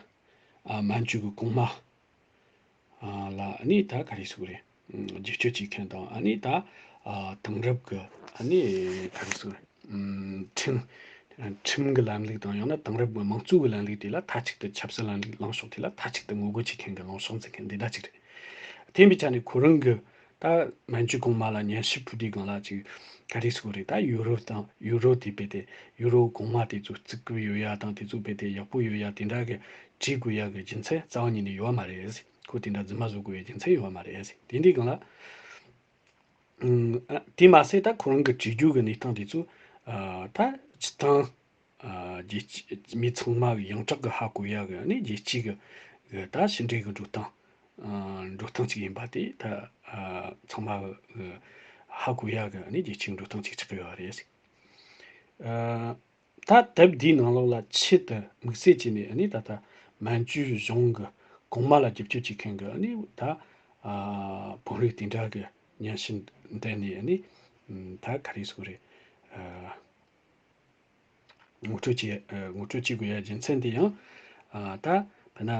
ཨ་མན་ཇུ་གི་གོང་མ་ཨ་ལ་ཨ་ནི་ད་ག་རེ་ཟེར་རེད། ཨུམ་བསྒྱུར་བཅོས་བྱེད་མཁན་དང་ཨ་ནི་ད་ཨ་དེང་རབས་ཀྱི་ཨ་ནི་ག་རེ་ཟེར་ཨུམ་ཁྲིམས་ཁྲིམས་ཀྱི་ལམ་ལུགས་དང་ཡང་ན་དེང་རབས་ཀྱི་དམངས་གཙོ་གི་ལམ་ལུགས་དེ་ལ་མཐའ་གཅིག་ཏུ་ཆབ་སྲིད་ལམ་ལུགས་ལངས་ཕྱོགས་དེ་ལ་མཐའ་གཅིག་ཏུ་ངོ་རྒོལ་བྱེད་མཁན་གྱི་ལངས་ཕྱོགས་འཛིན་མཁན་འདི་འདྲ་ཅིག་རེད། དེ་ཡིན་པའི་ཆ་ནས་ཁོ་རང་གི་ད་མན་ཇུ་གོང་མ་ལ་སྙན་ཞུ་ཕུལ་དུས་སྒང་ལ་ཅིག་ག་རེ་ཟེར་རེད། ད་ཡུ་རོབ་དང་ཡུ་རོབ་དེ་རྦད་དེ་ཡུ་རོབ་གོང་མ་དེ་ཚོ་བརྩི་བཀུར་ཡོད་ཡ་དང་དེ་ཚོ་རྦད་དེ་ཡག་པོ་ཡོད་ཡ་དེ་འདྲ་གི་བྲིས་དགོས་ཡ་གི་རྒྱུ་མཚན་རྩ་བ་ཉིད་ནས་ཡོད་མ་རེད། ཁོ་དེ་འདྲ་རྫུན་མ་བཟོ་དགོས་ཡ་རྒྱུ་མཚན་ཡོད་མ་རེད། དེ་འདི་སྒང་ལ་ཨུམ་ཨ་དེ་མ་ཟད་ད་ཁོ་རང་གི་བྲིས་རྒྱུ་གི་གནས་སྟངས་དེ་ཚོ་ཨ་ད་སྤྱི་བཏང་ཨ་རྒྱལ་སྤྱི་མི་ཚང་མ་གི་ཡོངས་གྲགས་གི་ཧ་གོ་ཡ་གི་ཨ་ནི་རྒྱལ་སྤྱི་གི་གི་ད་ཕྱི་འབྲེལ་གི་འགྲོ་སྟངས་ཨ་འགྲོ་སྟངས་ཅིག་ཡིན་པ་དེ་ད་ཨ་ཚང་མ་གི་ཧ་གོ་ཡ་གི་ཨ་ནི་རྒྱལ་སྤྱི་གི་འགྲོ་སྟངས་ཅིག་ཆགས་ཀྱི་ཡོད་རེད། ཨ་ད་དེབ་འདིའི་ནང་ལོགས་ལ་ཆེད་དུ་དམིགས་བསལ་བྱས་ནས་ཨ་ནི་ད་ལྟ་མན་ཇུ་གཞུང་གི་གོང་མ་ལ་རྒྱབ་སྐྱོར་བྱེད་མཁན་གྱི་ཨ་ནི་ད་ཨ་བོད་རིགས་དེ་འདྲ་གི་སྙན་ཞུ་འདི་ནས་ཨ་ནི་ད་ག་རེ་ཟེར་དགོས་རེད། ཨ་ངོ་སྤྲོད་བྱེད་ཨ་ངོ་སྤྲོད་བྱེད་དགོས་ཡ་རྒྱུ་མཚན་དེ་ཡང་ཨ་ད་དཔེར་ན་ཨ་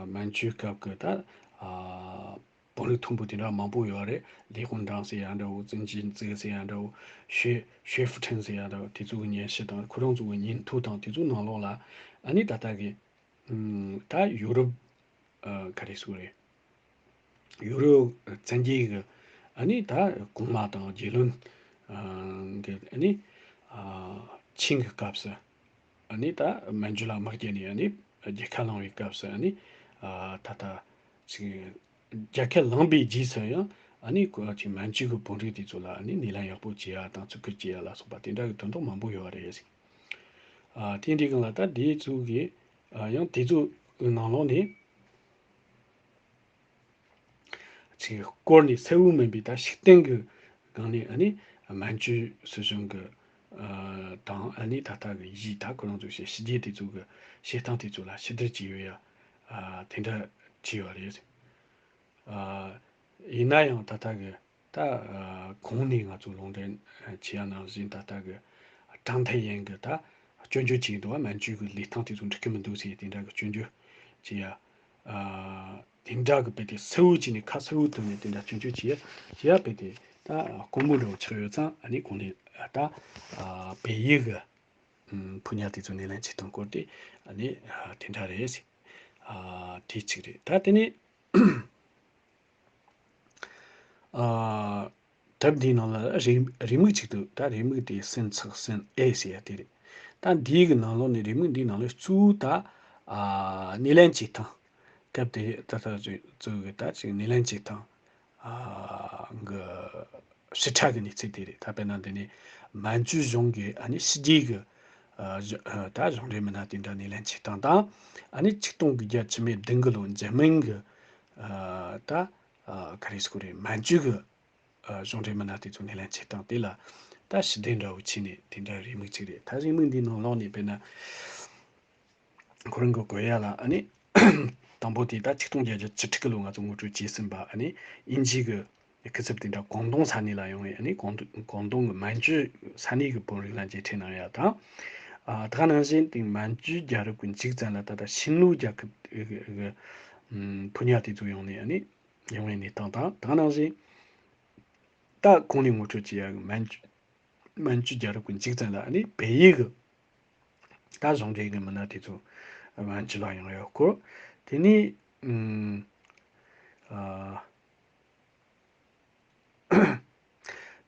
མན་ཇུའི་སྐབས་ཀྱི་ད་ཨ་བོད་རིགས་མཐོན་པོ་དེ་འདྲ་མང་པོ་ཡོད་རེད། ལི་ཧུན་ཀྲང་ཟེར་ཡ་འདྲ་བོ། ཙིན་ཅིན་ཙི་ཟེར་ཡ་འདྲ་བོ། ཞོས་ཞོས་ཧྥུ་ཁྲེན་ཟེར་ཡ་འདྲ་བོ། དེ་ཚོ་གི་སྙན་ཞུ་དང་ཁོ་རང་ཚོ་གི་ཉིན་ཐོ་དང་དེ་ཚོ་ནང་ལོགས་ལ་ཨ་ནི་ད་ལྟ་གི་ཨམ་ད་ཡུ་རོབ་ཨ་ག་རེ་ཟེར་དགོས་རེད། ཡུ་རོབ་བཙན་རྒྱལ་གི་ཨ་ནི་ད་གོང་མ་དང་རྒྱལ་བློན་ཨ་གི་ཨ་ནི་ཨ་ཆིང་གི་སྐབས་སུ་ཨ་ནི་ད་མན་ཇུ་ལ་དམག་རྒྱག་ནས་ཨ་ནི་ རྒྱལ་ཁ་བླངས་པའི་སྐབས་སུ་ཨ་ནི་ཨ་ད་ལྟ་ཅིག་རྒྱལ་ཁ་བླངས་པའི་རྗེས་སུ་ཡང་ཨ་ནི་ཁོ་ཅིག་མན་ཇུ་གི་བོད་རིགས་དེ་ཚོ་ལ་ཨ་ནི་སྣེ་ལེན་ཡག་པོ་བྱེད་ཡ་དང་བརྩི་བཀུར་བྱེད་ཡ་ལ་སོགས་པ་དེ་འདྲ་གི་དོན་དག་མང་པོ་ཡོད་པ་རེད། ཨ་དེ་འདྲའི་སྒང་ལ་ད་དེ་ཚོ་གི་ཨ་ཡང་དེ་ཚོ་གི་ནང་ལོགས་ནས། ཅིག་བསྐོར་ནས་གསལ་བོ་མིན་པའི་ད་ཤུགས་བསྟན་གྱི་སྒང་ནས་ཨ་ནི་མན་ཇུ་སྲིད་གཞུང་གི་ཨ་དང་ཨ་ནི་ད་ལྟ་གི་ཡིག་ད་ཁོ་རང་ཚོའི་ཞི་རྒྱས་དེ་ཚོ་གི་བྱེད་སྟངས་དེ་ཚོ་ལ་ཕྱི་བསྡུར་བྱས་ཡོད་ཡ། ཨ་དེ་འདྲ་བྱས་ཡོད་རེད། ཨ་ཡིན་ན་ཡང་ད་ལྟ་གི་ད་ཨ་གོང་ནས་ང་ཚོ་ལུང་འདྲེན་བྱས་ཡ་ནང་བཞིན་ད་ལྟ་གི་ཀྲང་ཐའེ་ཡན་གི་ད་སྐྱོན་བརྗོད་བྱས་འདུག་བ། མན་ཇུ་གི་ལས་སྟངས་དེ་ཚོ་འགྲིག་གི་མི་འདུག་ཟེར་དེ་འདྲ་གི་སྐྱོན་བརྗོད་བྱས་ཡ། ཨ་དེ་འདྲ་གི་དཔེ་དེ་གསལ་བོ་བྱས་ནས་ཁ་གསལ་བོ་བཏོན་ནས་དེ་འདྲ་སྐྱོན་བརྗོད་བྱས་ཡ། བྱས་ཡ་དཔེ་དེ་ད་དཀོན་པོ་འདྲ་བོ་ཆགས་ཡོད་ཙང་ཨ་ནི་གོང་ནས་ད་ཨ་བལ་ཡུལ་གི་ཨམ་ཕོ་ཉ་དེ་ཚོ་སྣེ་ལེན་བྱེད་སྟངས་སྐོར་དེ་ཨ་ནི་ཨ་དེ་འདྲ་རེད། ཨ་དེ་གཅིག་རེད། ད་དེ་ནས་ཨ་དེབ་འདིའི་ནང་ལ་རེའུ་རེའུ་མིག་ཅིག་འདུག་ད་རེའུ་མིག་དེ་སུན་ཚགས་སུན་ཨེ་ཟེར་ཡ་དེ་རེད། ད་འདིའི་གི་ནང་ལོགས་ནས་རེའུ་མིག་འདིའི་ནང་ལ་གཙོ་བོ་ད་ཨ་སྣེ་ལེན་བྱེད་སྟངས། སྐབས་དེ་ད་ལྟ་གཙོ་གཙོ་བོ་གི་ད་ཅིག་སྣེ་ལེན་བྱེད་སྟངས་ཨ་གི་ཞིབ་ཕྲ་གི་གནས་ཚུལ་དེ་རེད། ད་དཔེར་ན་འདི་ནས་མན་ཇུ་གཞུང་གི་ཨ་ནི་ཕྱི་རྒྱལ་གི་ཨ་གཞུང་ཨ་ད་གཞུང་འབྲེལ་མི་སྣ་དེ་འདྲ་སྣེ་ལེན་བྱེད་སྟངས་དང་། ཨ་ནི་ཆིག་སྟོང་དགུ་བརྒྱ་བཅུ་མེད་བདུན་གི་ལོ་འཇར་མན་གི་ཨ་ད་ཨ་ག་རེ་ཟེར་དགོས་རེད། མན་ཇུ་གི་ཨ་གཞུང་འབྲེལ་མི་སྣ་དེ་ཚོ་སྣེ་ལེན་བྱེད་སྟངས་དེ་ལ་ད་ཞི་བདེ་འདྲ་བོ་བྱས་ནས་དེ་འདྲ་རེའུ་མིག་ཅིག་རེད། ད་རེའུ་མིག་འདིའི་ནང་ལོགས་ནས་དཔེར་ན། ཁོ་རང་གི་དགོས་ཡ་ལ་ཨ་ནི་དང་པོ་དེ་ད་ཆིག་སྟོང་བརྒྱད་བརྒྱ་བཅུ་དྲུག་གི་ལོ་ང་ཚོ་ངོ་སྤྲོད་བྱས་ཟིན་པ་ཨ་ནི་དབྱིན་ཇི་གི་སྐུ་ཚབ་དེ་འདྲ་ཀོང་ཏུང་ས་གནས་ལ་ཡོང་བའི་ཨ་ནི་ཀོང་ཏུང་ཀོང་ཏུང་གི་མན་ཇུ་ས་གནས་ཀྱི་བོད་རིགས་ལ་མཇལ་འཕྲད་གནང་ཡ་དང་། ཨ་ད་ག་ནང་བཞིན་དེ་མན་ཇུ་རྒྱལ་རབས་ཀྱི་མཇུག་ཙམ་ལ་ད་ལྟ་ཤིན་ལུའུ་རྒྱལ་ཁབ་ཀྱི་ཕོ་ཉ་དེ་ཚོ་ཡོང་ནས་ཨ་ནི་ཡོང་བའི་གནས་སྟངས་དང་། ད་ག་ནང་བཞིན་ད་གོང་ནས་ངོ་སྤྲོད་བྱས་ཡ་གི་མན་ཇུ། མན་ཇུ་རྒྱལ་རབས་ཀྱི་མཇུག་ཙམ་ལ་ཨ་ནི་བལ་ཡུལ་གྱི་ད་གཞུང་འབྲེལ་གྱི་མི་སྣ་དེ་ཚོ་མན་ཇུ་ལ་ཡོང་ཡོད་སྐོར། དེ་ནས་ཨ་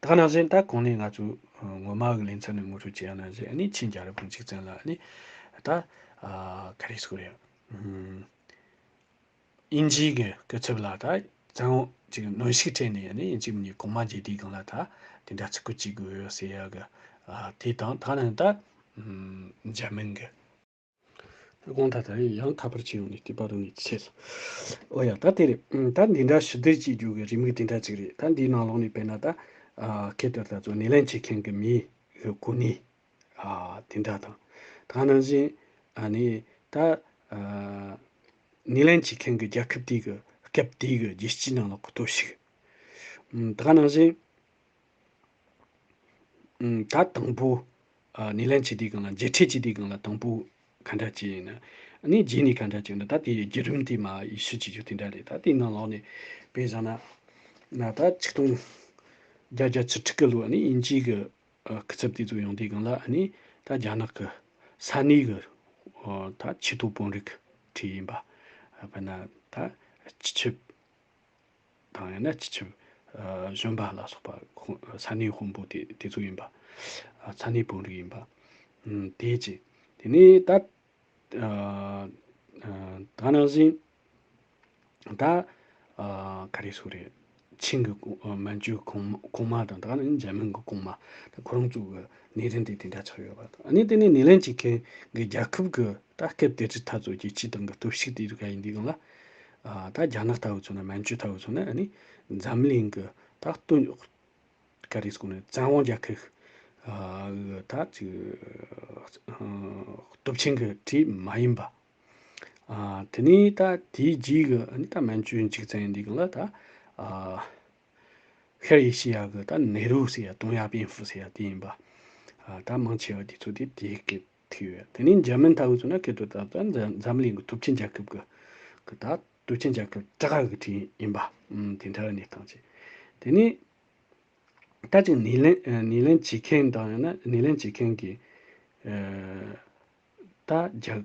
ད་ག་ནང་བཞིན་ད་གོང་ནས་ང་ཚོ་ངོ་མ་གི་ལེ་ཚན་ནས་ངོ་སྤྲོད་བྱས་ཡ་ནང་བཞིན་ཨ་ནི་ཆིན་རྒྱལ་རབས་ཀྱི་མཇུག་ཙམ་ལ་ཨ་ནི་ད་ཨ་ག་རེ་ཟེར་དགོས་རེད། ཨ། དབྱིན་ཇིའི་གི་སྐུ་ཚབ་ལ་ད་བཙན་འོག་ཅིག་གནོན་ཤུགས་སྤྲད་ནས་ཨ་ནི་དབྱིན་ཇིའི་མི་གོང་མ་མཇལ་དུས་སྒང་ལ་ད་དེ་འདྲ་ཚིག་སྐུལ་བྱེད་དགོས་ཡོད་ཟེར་ཡ་གི་ཨ་དེ་དང་ད་ནི་ད་ཨམ་འཇར་མན་གི་དགོངས་དག་ད་ཡང་ཁ་པར་ཅིག་ཡོང་ནས་དེ་པར་རུ་ནས་ཆེ་སོང་། ཨོ་ཡ་ད་དེ་རེད། ཨམ་ད་འདི་འདྲ་ཞུ་བདེ་ཅིག་རྒྱུ་གི་རེའུ་མིག་དེ་འདྲ་ཅིག་རེད། ད་འདིའི་ནང་ལོགས་ནས་དཔེར་ན་ད་ཨ་ཁེ་ཏོར་ད་ཚོ་སྣེ་ལེན་བྱེད་མཁན་གི་མིའི་གི་གོ་གནས། ཨ་དེ་འདྲ་དང་། ད་ག་ནང་བཞིན་ཨ་ནི་ད་ཨ་སྣེ་ལེན་བྱེད་མཁན་གྱི་རྒྱལ་ཁབ་དེ་གི་སྐབས་དེ་གི་རྒྱལ་སྤྱིའི་ནང་ལོགས་ཀྱི་སྟོབས་ཤུགས། ཨམ་ད་ག་ནང་བཞིན་ཨམ་ད་དང་པོ་ཨ་སྣེ་ལེན་བྱེད་དུས་སྒང་ལ་མཇལ་འཕྲད་བྱེད་དུས་སྒང་ལ་དང་པོ་ག་འདྲ་ཅིག་ཡིན་ན། ཨ་ནི་རྗེས་ནས་ག་འདྲ་ཅིག་ཡིན་ན། ད་དེ་ཡི་བརྒྱུད་རིམ་དེ་མར་ཡིད་ཆེས་བྱེད་རྒྱུ་དེ་འདྲ་རེད། ད་དེའི་ནང་ལོགས་ནས་དཔེ་བཞག་ན་ན་ད་ཆིག་སྟོང་བརྒྱད་བརྒྱ་བཅུ་དྲུག་གི་ལོ་ཨ་ནི་དབྱིན་ཇི་གི་ཨ་སྐུ་ཚབ་དེ་ཚོ་ཡོང་དུས་སྒང་ལ་ཨ་ནི་ད་རྒྱ་ནག་གི་ས་གནས་གི་ཨ་ད་ཆེས་མཐོའི་དཔོན་རིགས་ཁྲིད་ཡིན་པ། ཨ་དཔེར་ན་ད་སྤྱི་ཁྱབ་དང་ཡང་ན་སྤྱི་ཁྱབ་ཨ་གཞོན་པ་ལ་སོགས་པ་ཁོང་ས་གནས་དཔོན་པོ་དེ་དེ་ཚོ་ཡིན་པ། ཨ་ས་གནས་དཔོན་རིགས་ཡིན་པ། ཨམ་དེ་གཅིག་དེ་ནས་ད་ཨ་ཨ་ད་ནང་བཞིན་ད་ཨ་ག་རེ་ཟེར་རེད། ཆིང་གི་གོང་ཨ་མན་ཇུའི་གོང་མ་གོང་མ་དང་ད་ནི་འཇར་མན་གི་གོང་མ། ད་ཁོ་རང་ཚོ་གི་སྣེ་རིམ་དེ་དེ་འདྲ་ཆགས་ཡོད་པ་དང་། ཨ་ནི་དེ་ནས་སྣེ་ལེན་བྱེད་མཁན་གི་རྒྱལ་ཁབ་གི་ད་སྐབས་དེ་དུས་ད་ཚོ་རྒྱལ་སྤྱིའི་སྟེང་གི་སྟོབས་ཤུགས་དེ་རིགས་ཡིན་དུས་སྒང་ལ། ཨ་ད་རྒྱ་ནག་ལྟ་བུ་ཚོ་ན་མན་ཇུ་ལྟ་བུ་ཚོ་ན་ཨ་ནི་འཛམ་གླིང་གི་ད་སྟོན་ག་རེ་ཟེར་དགོས་ན་བཙན་དབང་རྒྱལ་ཁབ་ཨ་གི་ད་ཅིག་ཨ་སྟོབས་ཆེན་གི་གྲས་མ་ཡིན་པ། ཨ་དེ་ནས་ད་དེའི་རྗེས་གི་ཨ་ནི་ད་མན་ཇུའི་མཇུག་ཙམ་ཡིན་དུས་སྒང་ལ་ད་ཨ་ཤར་ཨེ་ཤི་ཡ་གི་ད་ནེ་རུ་ཟེར་ཡ་ཏུང་ཡ་པེན་ཧྥུ་ཟེར་ཡ་དེ་ཡིན་པ། ཨ་ད་མང་ཆེ་བ་དེ་ཚོ་དེ་དེའི་སྐད་ཐུག་ཡོད། དེ་ནས་འཇར་མན་ལྟ་བུ་ཚོ་ན་སྐད་དོད་ད་ད་འཛམ་འཛམ་གླིང་གི་སྟོབས་ཆེན་རྒྱལ་ཁབ་གི་གི་ད་སྟོབས་ཆེན་རྒྱལ་ཁབ་དྲུག་གི་གྲས་ཡིན་པ། ཨུམ་དེ་འདྲ་གནས་སྟངས་ཅིག་དེ་ནས་ད་ཅིག་སྣེ་ལེན་ཨ་སྣེ་ལེན་བྱེད་མཁན་དང་ཡང་ན་སྣེ་ལེན་བྱེད་མཁན་གྱི་ཨ་ད་རྒྱ་ཨ་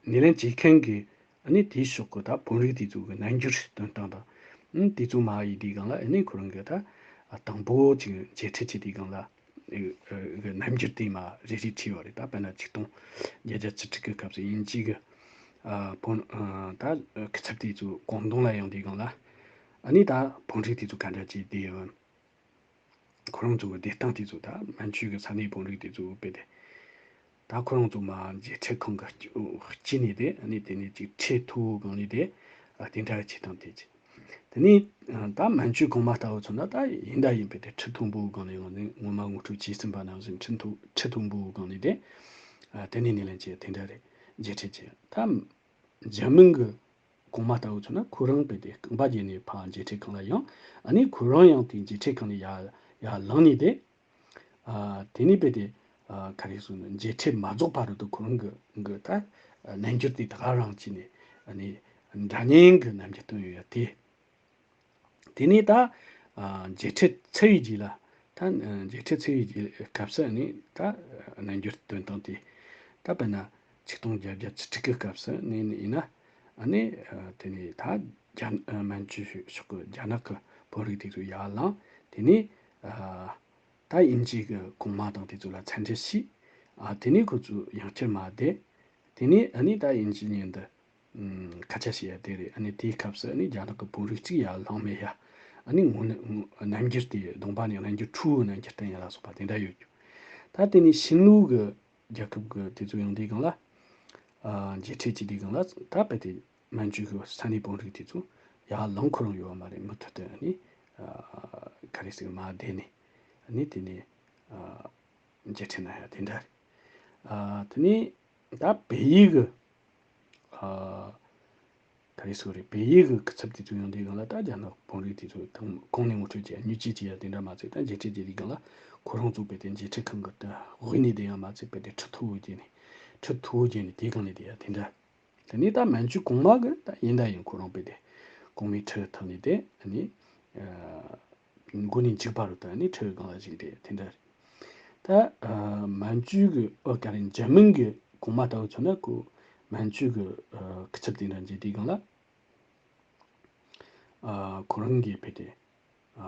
སྣེ་ལེན་བྱེད་མཁན་གྱི་ཨ་ནི་དེའི་ཕྱོགས་ཀྱི་ད་དཔོན་རིགས་དེ་ཚོ་གི་རྣམ་འགྱུར་སྟོན་སྟངས་དང་། ཨུམ་དེ་ཚོ་མར་ཡིན་དུས་སྒང་ལ་ཨ་ནི་ཁོ་རང་གི་ད་དང་པོ་ཅིག་མཇལ་འཕྲད་བྱེད་དུས་སྒང་ལ་ཨ་ཨ་གི་རྣམ་འགྱུར་དེ་མར་རེ་རེ་བྲིས་པ་རེད། ད་དཔེར་ན་ཆིག་སྟོང་བརྒྱད་བརྒྱ་བཅུ་དྲུག་གི་སྐབས་སུ་དབྱིན་ཇི་གི་ ཨ་བོན་ཨ་ད་སྐུ་ཚབ་དེ་ཚོ་ཀོང་ཏུང་ལ་ཡོང་དུས་སྒང་ལ། ཨ་ནི་ད་བོན་རིགས་དེ་ཚོ་ག་འདྲ་བྱས་བསྡད་ཡོད། ཁོ་རང་ཚོ་གི་བསྡད་སྟངས་དེ་ཚོ། ད་མན་ཇུ་གི་ས་གནས་བོན་རིགས་དེ་ཚོ་དཔེ་དེ། ད་ཁོ་རང་ཚོ་མར་མཇལ་འཕྲད་ཁང་གི་སྐྱོ་སྐྱེས་ནས་དེ། ཨ་ནི་དེ་ནས་ཅིག་ཁྲལ་མཐོ་བོའི་སྒང་ནས་དེ། ཨ་དེ་འདྲ་བྱེད་སྟངས་དེ་ཅིག་དེ་ནས་ཨ་ད་མན་ཇུ་གོང་མ་ལྟ་བུ་ཚོ་ན་ད་ཡིན་ད་ཡིན་པའི་དེ་ཁྲི་མཐོན་པོའི་སྒང་ནས། ཡང་ནས་ངོ་མ་ངོ་སྤྲོད་བྱས་ཟིན་པ་ནང་བཞིན་ཁྲི་མཐོ་ཁྲི་མཐོན་པོའི་སྒང་ནས་དེ། ཨ་དེ་ནས་སྣེ་ལེན་བྱས། དེ་འདྲ་རེད། མཇལ་འཕྲད་བྱས། ད་འཇར་མན་གི་གོང་མ་ལྟ་བུ་ཚོ་ན་ཁོ་རང་དཔེ་དེ་རྐང་པ་བརྒྱུད་ནས་ཕར་མཇལ་འཕྲད་ཁང་ལ་ཡོང་། ཨ་ནི་ཁོ་རང་ཡང་དེ་མཇལ་འཕྲད་ཁང་ནས་ཡར་ཡར་ལངས་ནས་དེ། ཨ་དེ་ནས་དཔེ་དེ་ཨ་ག་རེ་ཟེར་ན། མཇལ་འཕྲད་མ་རྫོགས་བར་དུ་ཁོ་རང་གི་གི་ད་རྣལ་འབྱོར་དེ་ད་ག་རང་བྱས་ནས། ཨ་ནི་སྒྲ་སྙན་གྱི་རྣམ་འགྱུར་བཏོན་ཡོད་ཡ་དེ། དེ་ནས་ད་ཨ་མཇལ་འཕྲད་ཚར་བའི་རྗེས་ལ། ད་ཨ་མཇལ་འཕྲད་ཚར་བའི་རྗེས་སྐབས་སུ་ནི་ད་རྣལ་འབྱོར་སྟོན་སྟངས་དེ། ད་དཔེར་ན་ཆིག་སྟོང་བརྒྱད་བརྒྱ་བཅུ་དྲུག་གི་སྐབས་སུ་ནི་ཡིན་ན། ཨ་ནི་ཨ་དེ་ནས་ད་རྒྱ་ཨ་མན་ཇུ་ཕྱོགས་ཀྱི་རྒྱ་ནག་གི་བོན་རིགས་དེ་ཚོ་ཡར་ལངས། དེ་ནས་ཨ་ད་དབྱིན་ཇི་གི་གོང་མ་དང་དེ་ཚོ་ལ་འཚམས་འདྲི་ཞུས། ཨ་དེ་ནས་ཁོ་ཚོ་ཡང་བསྐྱར་མར་བསྡད། དེ་ནས་ཨ་ནི་ད་དབྱིན་ཇི་མཉམ་དུ་ཨམ་སྐད་ཆ་བཤད་ཡ་དེ་རེད། ཨ་ནི་དེའི་སྐབས་སུ་ཨ་ནི་རྒྱ་ནག་གི་བོན་རིགས་གཅིག་ཡར་ལངས་མེད་ཡ། ཨ་ནི་ངོ་ནི་ངོ་རྣལ་འབྱོར་དེ་གདོང་པ་ནས་རྣལ་འབྱོར་ཕྲུ་གུ་རྣལ་འབྱོར་སྟོན་ཡ་ལ་སོགས་པ་དེ་འདྲ་ཡོད་རྒྱུ། ད་དེ་ནས་ཤིན་ལུའུ་གི་རྒྱལ་ཁབ་ཀྱི་དེ་ཚོ་ཡོང་དུས་སྒང་ལ། ཨ་མཇལ་འཕྲད་བྱེད་དུས་སྒང་ལ། ད་དཔེ་དེ་མན་ཇུ་གི་ས་གནས་བོན་རིགས་དེ་ཚོ་ཡར་ལངས་ཁོ་རང་ཡོད་པ་མ་རེད། མུ་མཐུད་དུ་ཨ་ནི་ཨ་ག་རེ་ཟེར། མར་བསྡད་ནས་ཨ་ནི་དེ་ནས་ཨ་མཇལ་འཕྲད་གནང་ཡ་དེ་འདྲ་རེད། ཨ་དེ་ནས་ད་བལ་ཡུལ་གི་ཨ་ག་རེ་ཟེར་རེད། བལ་ཡུལ་གི་སྐུ་ཚབ་དེ་ཚོ་ཡོང་དུས་སྒང་ལ། ད་རྒྱ་ནག་བོན་རིགས་དེ་ཚོ་གང་གང་ནས་ངོ་སྤྲོད་བྱས། བརྙས་བཅོས་བྱས་ཡ་དེ་འདྲ་མ་ཚད། ད་མཇལ་འཕྲད་བྱེད་དུས་སྒང་ལ་ཁོ་རང་ཚོ་དཔེ་དེ་མཇལ་འཕྲད་ཁང་གི་ད་དབུས་ནས་བསྡད་ཡ་མ་ཚད། དཔེ་དེ་ཁྲི་མཐོ་བོ་བརྒྱུད་ནས་ཁྲི་མཐོ་བོ་བརྒྱུད་ནས་དེའི་སྒང་ནས་བསྡད་ཡ་དེ་འདྲ། དེ་ནས་ད་མན་ཇུ་གོང་མ་གི་ད་ཡིན་ད་ཡིན་ཁོ་རང་དཔེ་དེ་གོང་མའི་ཁྲི་ཐོག་ནས་དེ། ཨ་ནི་ཨ་མགོ་ནས་མཇུག་བར་དུ་ད་ཨ་ནི་ཁྲིའི་སྒང་ལ་བཞུགས་བསྡད་དེ་འདྲ་རེད། ད་ཨ་མན་ཇུ་གི་ཨོ་ག་རེ། འཇར་མན་གི་གོང་མ་ལྟ་བུ་མཚོན་ན། ཁོ་མན་ཇུ་གི་ཨ་སྐུ་ཚབ་དེ་འདྲ་མཇལ་དུས་སྒང་ལ། ཨ་ཁོ་རང་གིས་དཔེ་དེ་ཨ་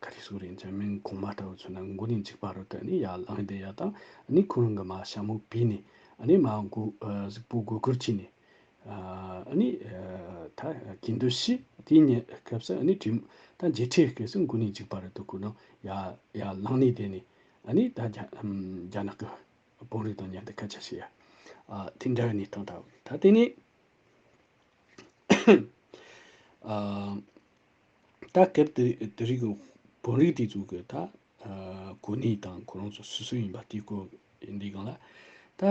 ག་རེ་ཟེར་རེད། འཇར་མན་གོང་མ་ལྟ་བུ་མཚོན་ན་མགོ་ནས་མཇུག་བར་དུ་ཨ་ནི་ཡར་ལངས་བསྡད་ཡ་དང་། ཨ་ནི་ཁོ་རང་གིས་མར་ཞྭ་མོ་བུད་ནས། ཨ་ནི་མར་མགོ་ཨ་གཟུགས་པོ་མགོ་སྒུར་བྱས་ནས། ཨ་ནི་ཨ་ད་གུས་འདུད་ཞུས། དེའི་ཉེ་སྐབས་སུ་ཨ་ནི་གྲོས་ད་མཇལ་འཕྲད་སྐབས་སུ་མགོ་ནས་མཇུག་བར་དུ་ཁོ་རང་ཡར་ཡར་ལངས་ནས་བསྡད་ནས། ཨ་ནི་ད་རྒྱ་ཨམ་རྒྱ་ནག་གི་བོན་རིགས་དང་མཉམ་དུ་སྐད་ཆ་བཤད་ཡ། ཨ་དེ་འདྲ་བའི་གནས་སྟངས་ལྟ་བུ་རེད། ད་དེ་ནས་ཨ་ད་སྐབས་དེ་དེ་རིང་གི་བོན་རིགས་དེ་ཚོ་གི་ད་ཨ་གོ་གནས་དང་ཁོ་རང་ཚོ་སུ་སུ་ཡིན་པ་དེའི་སྐོར་ཡིན་དུས་སྒང་ལ། ད་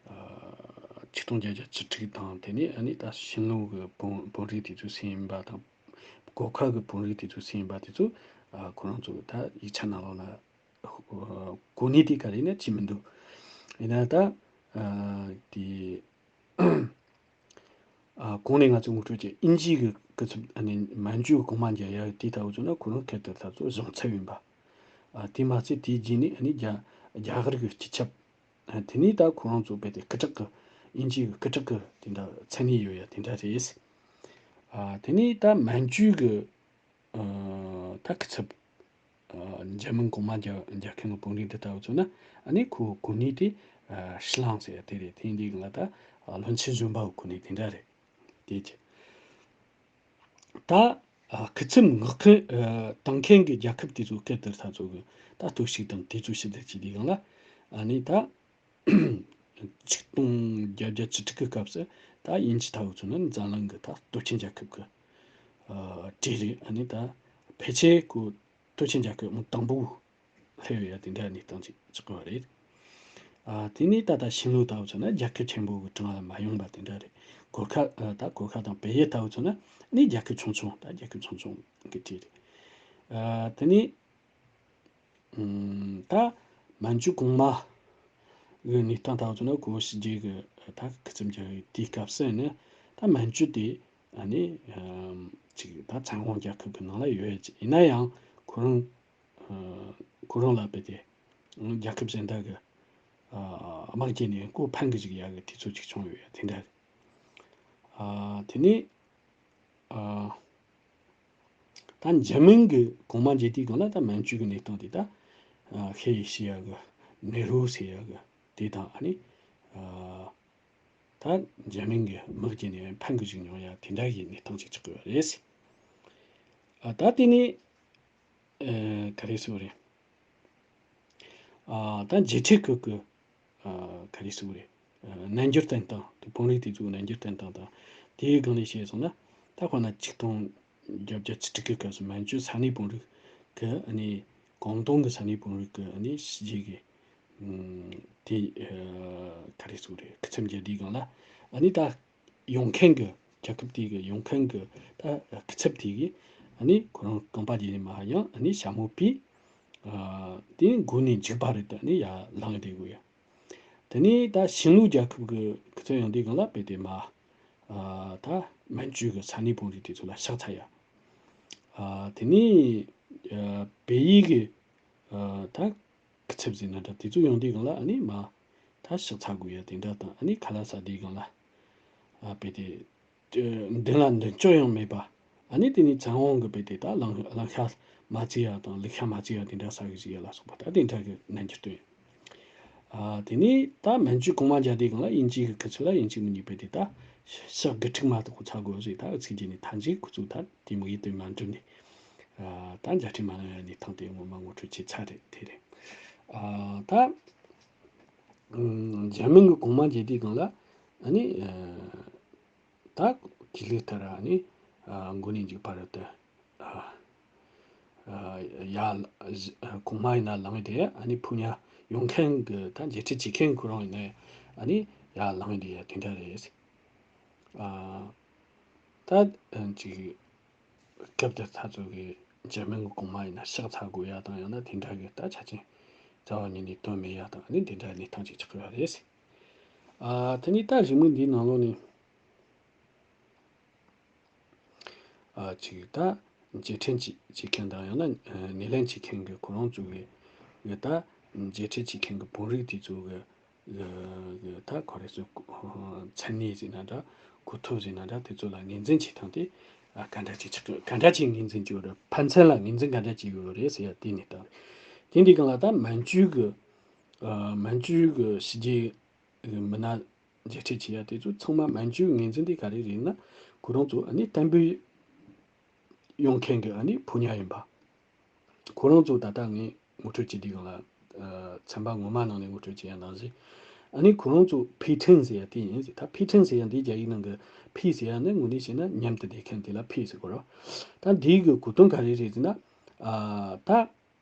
ཨ་ཆིག་སྟོང་བརྒྱད་བརྒྱ་བཅུ་དྲུག་དང་། དེ་ནས་ཨ་ནི་ད་ཤིན་ལུའུ་གི་བོན་བོན་རིགས་དེ་ཚོའི་སྲས་ཡིན་པ་དང་། གོར་ཁ་གི་བོན་རིགས་དེ་ཚོའི་སྲས་ཡིན་པ་དེ་ཚོ། ཨ་ཁོ་རང་ཚོ་ད་ཡིག་ཆ་ནང་ལོགས་ལ། ཨ་གོ་གནས་དེ་ག་རེ་ཡིན་ན་བྲིས་མི་འདུག་ཡིན་ན་ད་ཨ་དེ་ཨ་གོང་ནས་ང་ཚོས་ངོ་སྤྲོད་བྱས། དབྱིན་ཇི་གི་སྐུ་ཚབ། ཨ་ནི་མན་ཇུ་གོང་མ་མཇལ་ཡ་དེ་ལྟ་བུ་བྱུང་ན། ཁོ་རང་སྐབས་དེར་ད་ཚོ་གཞུང་ཚབ་ཡིན་པ། ཨ་དེ་མ་ཚད་དེའི་རྗེས་ནས་ཨ་ནི་རྒྱ་རྒྱ་གར་གི་སྤྱི་ཁྱབ། ཨ་དེ་ནས་ད་ཁོ་རང་ཚོ་དཔེ་དེ་སྐུ་དྲག་གི་དབྱིན་ཇི་གི་སྐུ་དྲག་གི་དེ་འདྲ་མཚན་གནས་ཡོད་ཡ་དེ་འདྲ་རེད། ཨ་དེ་ནས་ད་མན་ཇུ་གི་ཨ་ད་སྐུ་ཚབ། ཨ་འཇར་མན་གོང་མ་རྒྱ་རྒྱལ་ཁབ་ཀྱི་བོན་རིགས་འདི་ལྟ་བུ་མཚོན་ན། ཨ་ནི་ཁོའི་གོ་གནས་དེ་ཨ་ཧྲི་ལང་ཟེར་ཡ་དེ་རེད། དེ་འདི་ང་ད་ཨ་བློན་ཆེན་གཞོན་པའི་གོ་གནས་དེ་འདྲ་རེད། དེ་ཅི་ད་ཨ་སྐུ་ཚབ་མངགས་མཁན་ཨ་བཏང་མཁན་གྱི་རྒྱལ་ཁབ་དེ་ཚོ་སྐད་དེ་ལྟ་ཚོ་གི་ད་སྟོབས་ཤུགས་དང་དེ་ཚོ་ཕྱི་དེ་ཅི་དེ་གང་ལ། ཨ་ནི་ད་ཆིག་སྟོང་བརྒྱད་བརྒྱ་བཅུ་དྲུག་གི་སྐབས་སུ་ད་དབྱིན་ཇི་ལྟ་བུ་མཚོན་ན་འཛམ་གླིང་གི་ད་སྟོབས་ཆེན་རྒྱལ་ཁབ་ཀྱི་ཨ་གྲས་རེད། ཨ་ནི་ད་ཕལ་ཆེར་ཁོ་སྟོབས་ཆེན་རྒྱལ་ཁབ་ཨང་དང་པོ་སླེབས་ཡོད་ཡ་དེ་འདྲ་གནས་སྟངས་ཅིག་ཆགས་ཀྱི་ཡོད་རེད། ཨ་དེ་ནས་ད་ལྟ་ཤིན་ལུའུ་ལྟ་བུ་མཚོན་ན་རྒྱལ་ཁབ་ཆེན་པོ་གི་གྲས་ལ་མ་ཡོང་པ་དེ་འདྲ་རེད། གོར་ཁ་ཨ་ད་གོར་ཁ་དང་བལ་ཡུལ་ལྟ་བུ་མཚོན་ན་ནི་རྒྱལ་ཁབ་ཆུང་ཆུང་། ད་རྒྱལ་ཁབ་ཆུང་ཆུང་གི་གྲས་རེད། ཨ་དེ་ནས་ཨམ་ད་མན་ཇུ་གོང་མ་གི་གནས་སྟངས་ལྟ་བུ་མཚོན་ན། ཁོ་ཕྱི་རྒྱལ་གི་ད་སྐུ་ཚབ་མཇལ་བའི་དུས་སྐབས་སུ་ནི་ད་མན་ཇུ་དེ་ཨ་ནི་ཨམ་ཅིག་ད་བཙན་དབང་རྒྱལ་ཁབ་ཀྱི་ནང་ལ་ཡོད་ཡ་ཅིག་ཡིན་ན་ཡང་། ཁོ་རང་ཨ་ཁོ་རང་ལ་དཔེ་དེ་རྒྱལ་ཁབ་གཞན་དག་གི་ཨ་དམག་རྒྱལ་ནས་མགོ་འཕང་གི་ཅིག་ཡ་གི་དུས་ཚོད་ཅིག་བྱུང་ཡོད་ཡ་དེ་འདྲ་རེད། ཨ་དེ་ནས་ཨ་ད་འཇར་མན་གྱི་གོང་མ་མཇལ་དུས་སྒང་ལ་ད་མན་ཇུ་གི་གནས་སྟངས་དེ་ད་ཨ་ཧེ་ཡེ་ཤེས་ཡ་གི་ནེ་རུ་ཟེར་ཡ་གི་དེ་དང་། ཨ་ནི་ཨ་ད་ ད་འཇར་མན་གྱི་དམག་བརྒྱུད་ནས་ཕམ་གྱི་བཅུག་མྱོང་ཡ་དེ་འདྲ་གི་གནས་སྟངས་ཅིག་ཆགས་ཀྱི་ཡོད་རེད། ཨ་ད་དེ་ནས་ཨ་ག་རེ་ཟེར་དགོས་རེད། ཨ་ད་མཇལ་འཕྲད་ཁུལ་གྱི་ཨ་ག་རེ་ཟེར་དགོས་རེད། ཨ་རྣལ་འབྱོར་བསྟན་སྟངས་དང་། བོན་རིགས་དེ་ཚོའི་རྣལ་འབྱོར་བསྟན་སྟངས་དང་། དེའི་སྒང་ནས་བཤད་སོང་ན། ད་དཔེར་ན་ཆིག་སྟོང་བརྒྱད་བརྒྱ་བཅུ་དྲུག་གི་སྐབས་སུ་མན་ཇུ་ས་གནས་བོན་རིགས་ཀྱི་ཨ་ནི་ཀོང་ཏུང་གི་ས་གནས་བོན་རིགས་ཀྱི་ཨ་ནི་ཕྱི་རྒྱལ་གྱི་ཨམ་དེ་ཨ་ག་རེ་ཟེར་དགོས་རེད། སྐུ་ཚབ་མཇལ་དུས་སྒང་ལ། ཨ་ནི་ད་ཡོང་མཁན་གྱི་རྒྱལ་ཁབ་དེ་གི་ཡོང་མཁན་གྱི་ད་སྐུ་ཚབ་དེ་གིས་ཨ་ནི་ཁོ་རང་རྐང་པ་བརྒྱབ་ནས་མར་ཡང་ཨ་ནི་ཞྭ་མོ་ཕུད། ཨ་དེ་མགོ་ནས་མཇུག་བར་དུ་ཨ་ནི་ཡར་ལངས་བསྡད་དགོས་ཡ། དེ་ནས་ད་ཤིང་ལུག་རྒྱལ་ཁབ་ཀྱི་སྐུ་ཚབ་ཡོང་དུས་སྒང་ལ་རྦད་དེ་མར་ཨ་ད་མན་ཇུ་གི་ས་གནས་བོན་རིགས་དེ་ཚོ་ལ་ཕྱག་འཚལ་ཡ། ཨ་དེ་ནས་ཨ་བལ་ཡུལ་གྱི་ཨ་ད་སྐུ་ཚབ་ཟེར་ན་འདྲ། དེ་ཚོ་ཡོང་དུས་སྒང་ལ་ཨ་ནི་མར་ད་ཕྱག་འཚལ་དགོས་ཡ་དེ་འདྲ་དང་། ཨ་ནི་ཁ་ལག་ཟ་དུས་སྒང་ལ་ཨ་རྦད་དེ་མདུན་ལ་མདུན་ཅོག་ཡང་མེད་པ། ཨ་ནི་དེ་ནས་བཙན་དབང་གིས་རྦད་དེ་ད་ལག་ལག་ཤ་མ་བཙལ་ཡ་དང་། ལུག་ཤ་མ་བཙལ་ཡ་དེ་འདྲ་ཟ་གི་ཟེར་ཡ་ལ་སོགས་པ་ད་དེ་འདྲ་གི་རྣལ་འབྱོར་སྟོན། ཨ་དེ་ནས་ད་མན་ཇུ་གོང་མ་མཇལ་དུས་སྒང་ལ་དབྱིན་ཇི་གི་སྐུ་ཚབ་ལ་དབྱིན་ཇི་མི་གཉིས་རྦད་དེ་ད་ཕྱག་དགུ་ཕྲུགས་མ་གཏོགས་འཚལ་དགོས་ཟེར། ད་ཨུ་ཚུགས་བྱས་ནས་མཐའ་མཇུག་ཁོ་ཚོས་ད་དེ་མོ་ཡིད་དུ་མ་འགྲུབ་ནས་ཨ་ད་མཇལ་འཕྲད་མ་གནང་ཡ་གནས་སྟངས་དེ་ངོ་མ་ངོ་སྤྲོད་བྱས་ཚར་རེད། དེ་རེད། ཨ་ད་ཨམ་འཇར་མན་གྱི་གོང་མ་མཇལ་དུས་སྒང་ལ་ཨ་ནི་ཨ་ད་ཁས་ལེན་ལྟར་ཨ་ནི་ཨ་མགོ་ནས་མཇུག་བར་དུ་ཨ་ཨ་ཡར་གོང་མ་ཡིན་ན་ལངས་བསྡད། ཨ་ནི་ཕུ་ཉག་ཡོང་མཁན་གྱི་ད་མཇལ་འཕྲད་བྱེད་མཁན་ཁོ་རང་ཡིན་ན་ཨ་ནི་ཡར་ལངས་བསྡད་ཡ་དེ་འདྲ་རེད། ཨ་ད་ཨ་ཅིག་སྐབས་དེར་ད་ཚོ་གི་འཇར་མན་གྱི་གོང་མ་ཡིན་ན་ཕྱག་འཚལ་དགོས་ཡ་དང་། ཡང་ན་དེ་འདྲ་གི་ད་ཆ་རྐྱེན་རྩ་བ་ཉིད་ནས་བཏོན་མེད་ཡ་དང་། ཨ་ནི་དེ་འདྲ་གནས་སྟངས་ཅིག་ཆགས་ཡོད་རེད། ཨ་དེ་ནས་ད་རེའུ་མིག་འདིའི་ནང་ལོགས་ནས་ཨ་ཅིག་ད་མཇལ་འཕྲད་ཅིག་བྱེད་མཁན་དང་། ཡང་ན་ཨ་སྣེ་ལེན་བྱེད་མཁན་གྱི་ཁོ་རང་ཚོ་གི་གི་ད་མཇལ་འཕྲད་བྱེད་མཁན་གྱི་བོད་རིགས་དེ་ཚོ་གི་གི་གི་ད་ག་རེ་ཟེར། མཚན་གནས་ཟེར་ན་འདྲ། གོ་ཐོབ་ཟེར་ན་འདྲ། དེ་ཚོ་ལ་ངོས་འཛིན་བྱེད་སྟངས་དེ་ཨ་ག་འདྲ་ཅིག་ཆགས་ཀྱི། ག་འདྲ་ཅིག་ངོས་འཛིན་བྱེད་ཀྱི་ཡོད་རེད། ཕན་ཚུན་ལ་ངོས་འཛིན་ག་འདྲ་བྱེད་ཀྱི་ཡོད་རེད་ཟེར་ཡ་དེ་གནས་སྟངས་རེད། དེ་འདི་སྒང་ལ་ད་མན་ཇུ་གི་ཨ་མན་ཇུ་གི་ཕྱི་རྒྱལ་གི་མི་སྣ་མཇལ་འཕྲད་བྱེད་ཡ་དེ་ཚོ་ཚང་མ་མན་ཇུ་གི་ངོས་འཛིན་དེ་ག་རེ་རེད་ན། ཁོ་རང་ཚོ་ཨ་ནི་བསྟན་པའི་ཡོང་མཁན་གྱི་ཨ་ནི་ཕོ་ཉ་ཡིན་པ། ཁོ་རང་ཚོ་ད་ལྟ་ངས་ངོ་སྤྲོད་བྱེད་དུས་སྒང་ལ། ཨ་ཚན་པ་ངོ་མ་ནང་ནས་ངོ་སྤྲོད་བྱེད་ཡ་ནང་བཞིན། ཨ་ནི་ཁོ་རང་ཚོ་ཕི་ཁྲིན་ཟེར་ཡ་དེ་ཡིན་ཟེར། ད་ཕི་ཁྲིན་ཟེར་ཡ་འདི་རྒྱ་ཡིག་ནང་གི་ཕི་ཟེར་ཡ་ནི་དངོས་གནས་བྱས་ན་མཉམ་དུ་བསྡད་མཁན་དེ་ལ་ཕི་ཟེར་གོ་ར། ད་འདི་གི་གོ་དོན་ག་རེ་རེད་ཟེར་ན། ཨ་ད་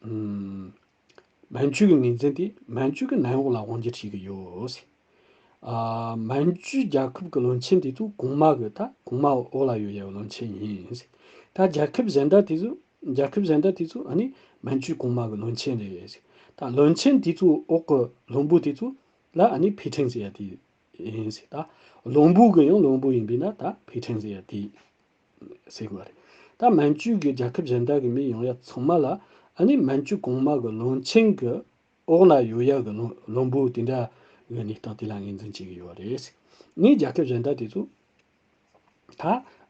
ཨམ། མན་ཇུ་གི་ངོས་འཛིན་དེ་མན་ཇུ་གི་ནང་འོག་ལ་དབང་སྒྱུར་བྱེད་ཀྱི་ཡོད་ཟེར། ཨ་མན་ཇུ་རྒྱལ་ཁབ་ཀྱི་བློན་ཆེན་དེ་ཚོ་གོང་མ་གི་ད་གོང་མ་འོག་ལ་ཡོད་ཡ་བློན་ཆེན་ཡིན་ཟེར། ད་རྒྱལ་ཁབ་གཞན་དག་དེ་ཚོ་རྒྱལ་ཁབ་གཞན་དག་དེ་ཚོ་ཨ་ནི་མན་ཇུ་གོང་མ་གི་བློན་ཆེན་རེད་ཟེར། ད་བློན་ཆེན་དེ་ཚོ་འོག་གི་བློན་པོ་དེ་ཚོ་ལ་ཨ་ནི་ཕི་ཁྲིན་ཟེར་ཡ་དེ་ཡིན་ཟེར། ད་བློན་པོ་གི་ཡང་བློན་པོ་ཡིན་པས་ན་ད་ཕི་ཁྲིན་ཟེར་ཡ་དེ་ཟེར་དགོས་རེད། ད་མན་ཇུ་གི་རྒྱལ་ཁབ་གཞན་དག་གི་མི་ཡོང་ཡ་ཚང་མ་ལ་ཨ་ནི་མན་ཇུ་གོང་མ་གི་བློན་ཆེན་གི་འོག་ལ་ཡོད་ཡ་གི་བློན་བློན་པོ་དེ་འདྲ་གི་གནས་སྟངས་དེ་ལ་ངོས་འཛིན་བྱེད་ཀྱི་ཡོད་རེད། ངས་རྒྱལ་ཁབ་གཞན་དག་དེ་ཚོ་ད་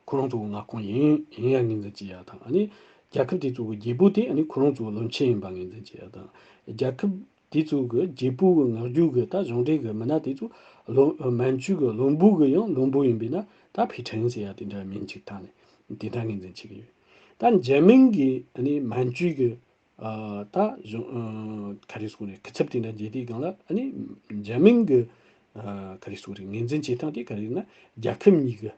ཁོ་རང་ཚོ་གི་མངའ་ཁོངས་ཡིན་ཡིན་ཡ་ངོས་འཛིན་བྱེད་ཡ་དང་། ཨ་ནི་རྒྱལ་ཁབ་དེ་ཚོ་གི་རྒྱལ་པོ་དེ་ཨ་ནི་ཁོ་རང་ཚོ་གི་བློན་ཆེན་ཡིན་པ་ངོས་འཛིན་བྱེད་ཡ་དང་། རྒྱལ་ཁབ་དེ་ཚོ་གི་རྒྱལ་པོ་གི་ངག་རྒྱུན་གི་ད་གཞུང་འབྲེལ་གི་མི་སྣ་དེ་ཚོ་བློན་མན་ཇུ་གི་བློན་པོ་གི་ཡང་བློན་པོ་ཡིན་པས་ན་ད་ཕི་ཁྲིན་ཟེར་ཡ་དེ་འདྲ་མིང་ཅིག་བཏགས་ནས་དེ་འདྲ་ངོས་འཛིན་བྱེད་ཀྱི་ཡོད། ད་འཇར་མན་གི་ཨ་ནི་མན་ཇུ་གི་ཨ་ད་གཞུང་ཨ་ག་རེ་ཟེར་དགོས་རེད། སྐུ་ཚབ་དེ་འདྲ་མཇལ་དུས་སྒང་ལ་ཨ་ནི་འཇར་མན་གི་ཨ་ག་རེ་ཟེར་དགོས་རེད། ངོས་འཛིན་བྱེད་སྟངས་དེ་ག་རེ་ཡིན་ན། རྒྱལ་ཁབ་གཉིས་ཀྱི་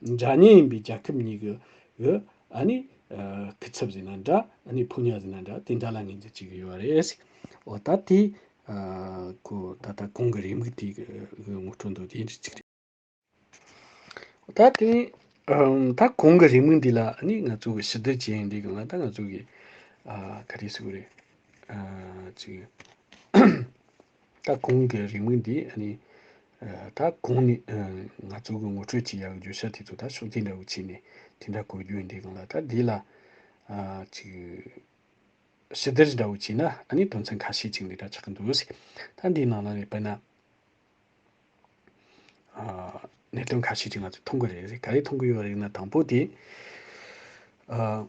འདྲ་མཉམ་ཡིན་པའི་རྒྱལ་ཁབ་གཉིས་ཀྱི་གི་ཨ་ནི་ཨ་སྐུ་ཚབ་ཟེར་ན་འདྲ། ཨ་ནི་ཕོ་ཉ་ཟེར་ན་འདྲ། དེ་འདྲ་ལ་ངོས་འཛིན་བྱེད་ཀྱི་ཡོད་རེད། འོ་ད་དེ་ཨ་ཁོ་ད་ལྟ་གོང་གི་རེའུ་མིག་དེ་གི་ངོ་སྤྲོད་མདོར་བསྡུས་འདྲ་ཅིག་རེད། ད་དེ་ཨམ་ད་གོང་གི་རེའུ་མིག་འདི་ལ་ཨ་ནི་ང་ཚོ་གི་ཕྱི་བསྡུར་བྱས་ཡོང་དུས་སྒང་ལ། ད་ང་ཚོ་གི་ཨ་ག་རེ་ཟེར་དགོས་རེད། ཨ་ཅིག་ད་གོང་གི་རེའུ་མིག་འདི་ཨ་ནི་ཨ་ད་གོང་ནས་ཨ་ང་ཚོ་གི་ངོ་སྤྲོད་བྱེད་ཡག་བརྗོད་བྱ་དེ་ཚོ་ད་ཕྱོགས་སྒྲིག་འདྲ་བོ་བྱས་ནས་དེ་འདྲ་གོ་རྒྱུ་ཡིན་དུས་སྒང་ལ། ད་འདི་ལ་ཨ་ཅིག་ཕྱི་བསྡུར་འདྲ་བོ་བྱས་ན་ཨ་ནི་དོན་ཚན་ཁ་ཤས་ཅིག་འདི་འདྲ་ཆགས་ཀྱི་འདུག་ཟེར། ད་འདིའི་ནང་ལ་ནི་དཔེར་ན། ཨ་གནད་དོན་ཁ་ཤས་ཅིག་ང་ཚོས་མཐོང་གི་རེད། ག་རེ་མཐོང་གི་ཡོད་རེད་ན། དང་པོ་དེ་ཨ་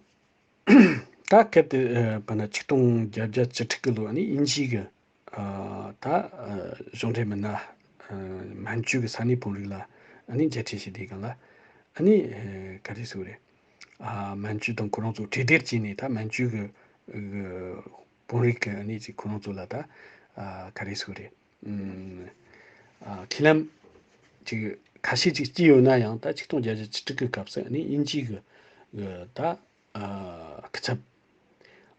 ད་སྐབས་དེ་ཨ་དཔེར་ན་ཆིག་སྟོང་བརྒྱད་བརྒྱ་བཅུ་དྲུག་གི་ལོ་ཨ་ནི་དབྱིན་ཇི་གི་ཨ་ད་ཨ་གཞུང་འབྲེལ་མི་སྣ་ཨ་མན་ཇུ་གི་ས་གནས་བོན་རིགས་ལ་ ཨ་ནི་མཇལ་འཕྲད་བྱེད་དུས་སྒང་ལ། ཨ་ནི་ཨ་ག་རེ་ཟེར་དགོས་རེད། ཨ་མན་ཇུ་དང་ཁོ་རང་ཚོ་གྲོས་བསྡུར་བྱས་ནས་ད་མན་ཇུ་གི་གི་དཔོན་རིགས་ཀྱི་ཨ་ནི་ཅིག་ཁོ་རང་ཚོ་ལ་ད་ཨ་ག་རེ་ཟེར་དགོས་རེད། ཨ་མཁས་ལམ་ཅིག་ཁ་ཤས་ཅིག་སྐྱེས་ཡོད་ན་ཡང་། ད་ཆིག་སྟོང་བརྒྱད་བརྒྱ་བཅུ་དྲུག་གི་སྐབས་སུ་ཨ་ནི་དབྱིན་ཇི་གི་གི་ད་ཨ་སྐུ་ཚབ་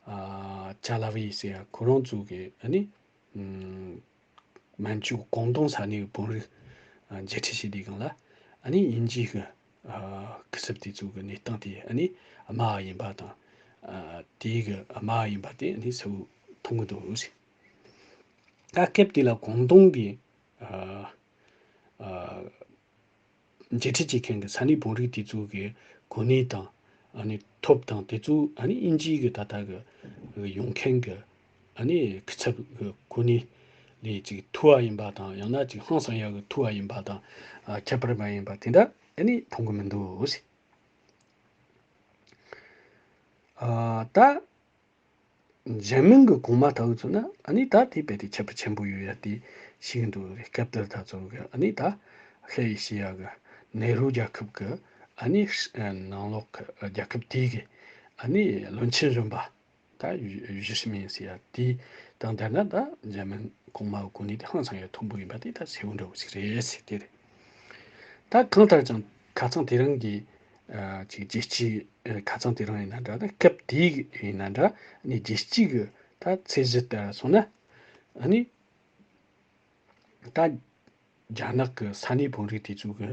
ཨ་ཅཱ་ལ་ཝི་ཟེར་ཡ་ཁོ་རང་ཚོ་གི་ཨ་ནི་ཨམ་མན་ཇུ་ཀོང་ཏུང་ས་གནས་ཀྱི་དཔོན་རིགས་ཨ་མཇལ་འཕྲད་བྱེད་དུས་སྒང་ལ། ཨ་ནི་དབྱིན་ཇི་གི་ཨ་སྐུ་ཚབ་དེ་ཚོ་གི་གནས་སྟངས་དེ་ཨ་ནི་དམའ་བ་ཡིན་པ་དང་། ཨ་དེའི་གི་དམའ་བ་ཡིན་པ་དེ་ཨ་ནི་གསལ་པོ་མཐོང་གི་འདུག་ཟེར། ད་སྐབས་དེ་ལ་ཀོང་ཏུང་གི་ཨ་ཨ་མཇལ་འཕྲད་བྱེད་མཁན་གྱི་ས་གནས་དཔོན་རིགས་དེ་ཚོ་གི་གོ་གནས་དང་། ཨ་ནི་ཐོབ་ཐང་དེ་ཚོ་ཨ་ནི་དབྱིན་ཇི་གི་ད་ལྟ་གི་ཡོང་མཁན་གྱི་ཨ་ནི་སྐུ་ཚབ་གི་གོ་གནས་ལས་ཅིག་མཐོ་བ་ཡིན་པ་དང་། ཡང་ན་ཅིག་ཧང་སང་ཡག་གི་མཐོ་བ་ཡིན་པ་དང་། ཨ་ཁྱད་པར་མ་ཡིན་པ་དེ་འདྲ་ཨ་ནི་མཐོང་གི་མི་འདུག་ཟེར། ཨ་ད་འཇར་མན་གྱི་གོང་མ་ལྟ་བུ་ཚོ་ན་ཨ་ནི་ད་དེ་རྦད་དེ་ཁྱད་པར་ཆེན་པོ་ཡོད་ཡ་དེ་ཤེས་ཀྱི་འདུག་རེད། སྐབས་དེར་ད་ཚོ་གི་ཨ་ནི་ད་ཤར་ཨེ་ཤེ་ཡ་གི་ནེ་རུ་རྒྱལ་ཁབ་གི་ཨ་ནི་ནང་ལོགས་གི་རྒྱལ་ཁབ་དེ་གི་ཨ་ནི་བློན་ཆེན་གཞོན་པ་ད་ཞུ་ཞུ་ཧྲི་མིན་ཟེར་ཡ་དེ་དང་། དེ་ན་ད་འཇར་མན་གོང་མ་གི་གོ་གནས་དེ་ཧང་སང་ཡ་མཐོན་པོ་ཡིན་པ་དེ་ད་གསལ་པོ་འདྲ་བོ་ཞིག་རེད་ཟེར། དེ་རེད། ད་གང་ལྟར་ཀྱང་ཁ་སང་དེ་རིང་གི་ཨ་ཅིག་རྒྱལ་སྤྱིའི་ཨ་ཁ་སང་དེ་རིང་ཡིན་ན་འདྲ། ད་སྐབས་དེའི་ཡིན་ན་འདྲ། ཨ་ནི་རྒྱལ་སྤྱིའི་གི་ད་ཚད་གཞི་ལྟར་སོང་ན། ཨ་ནི་ད་རྒྱ་ནག་གི་ས་གནས་དཔོན་རིགས་དེ་ཚོ་གི་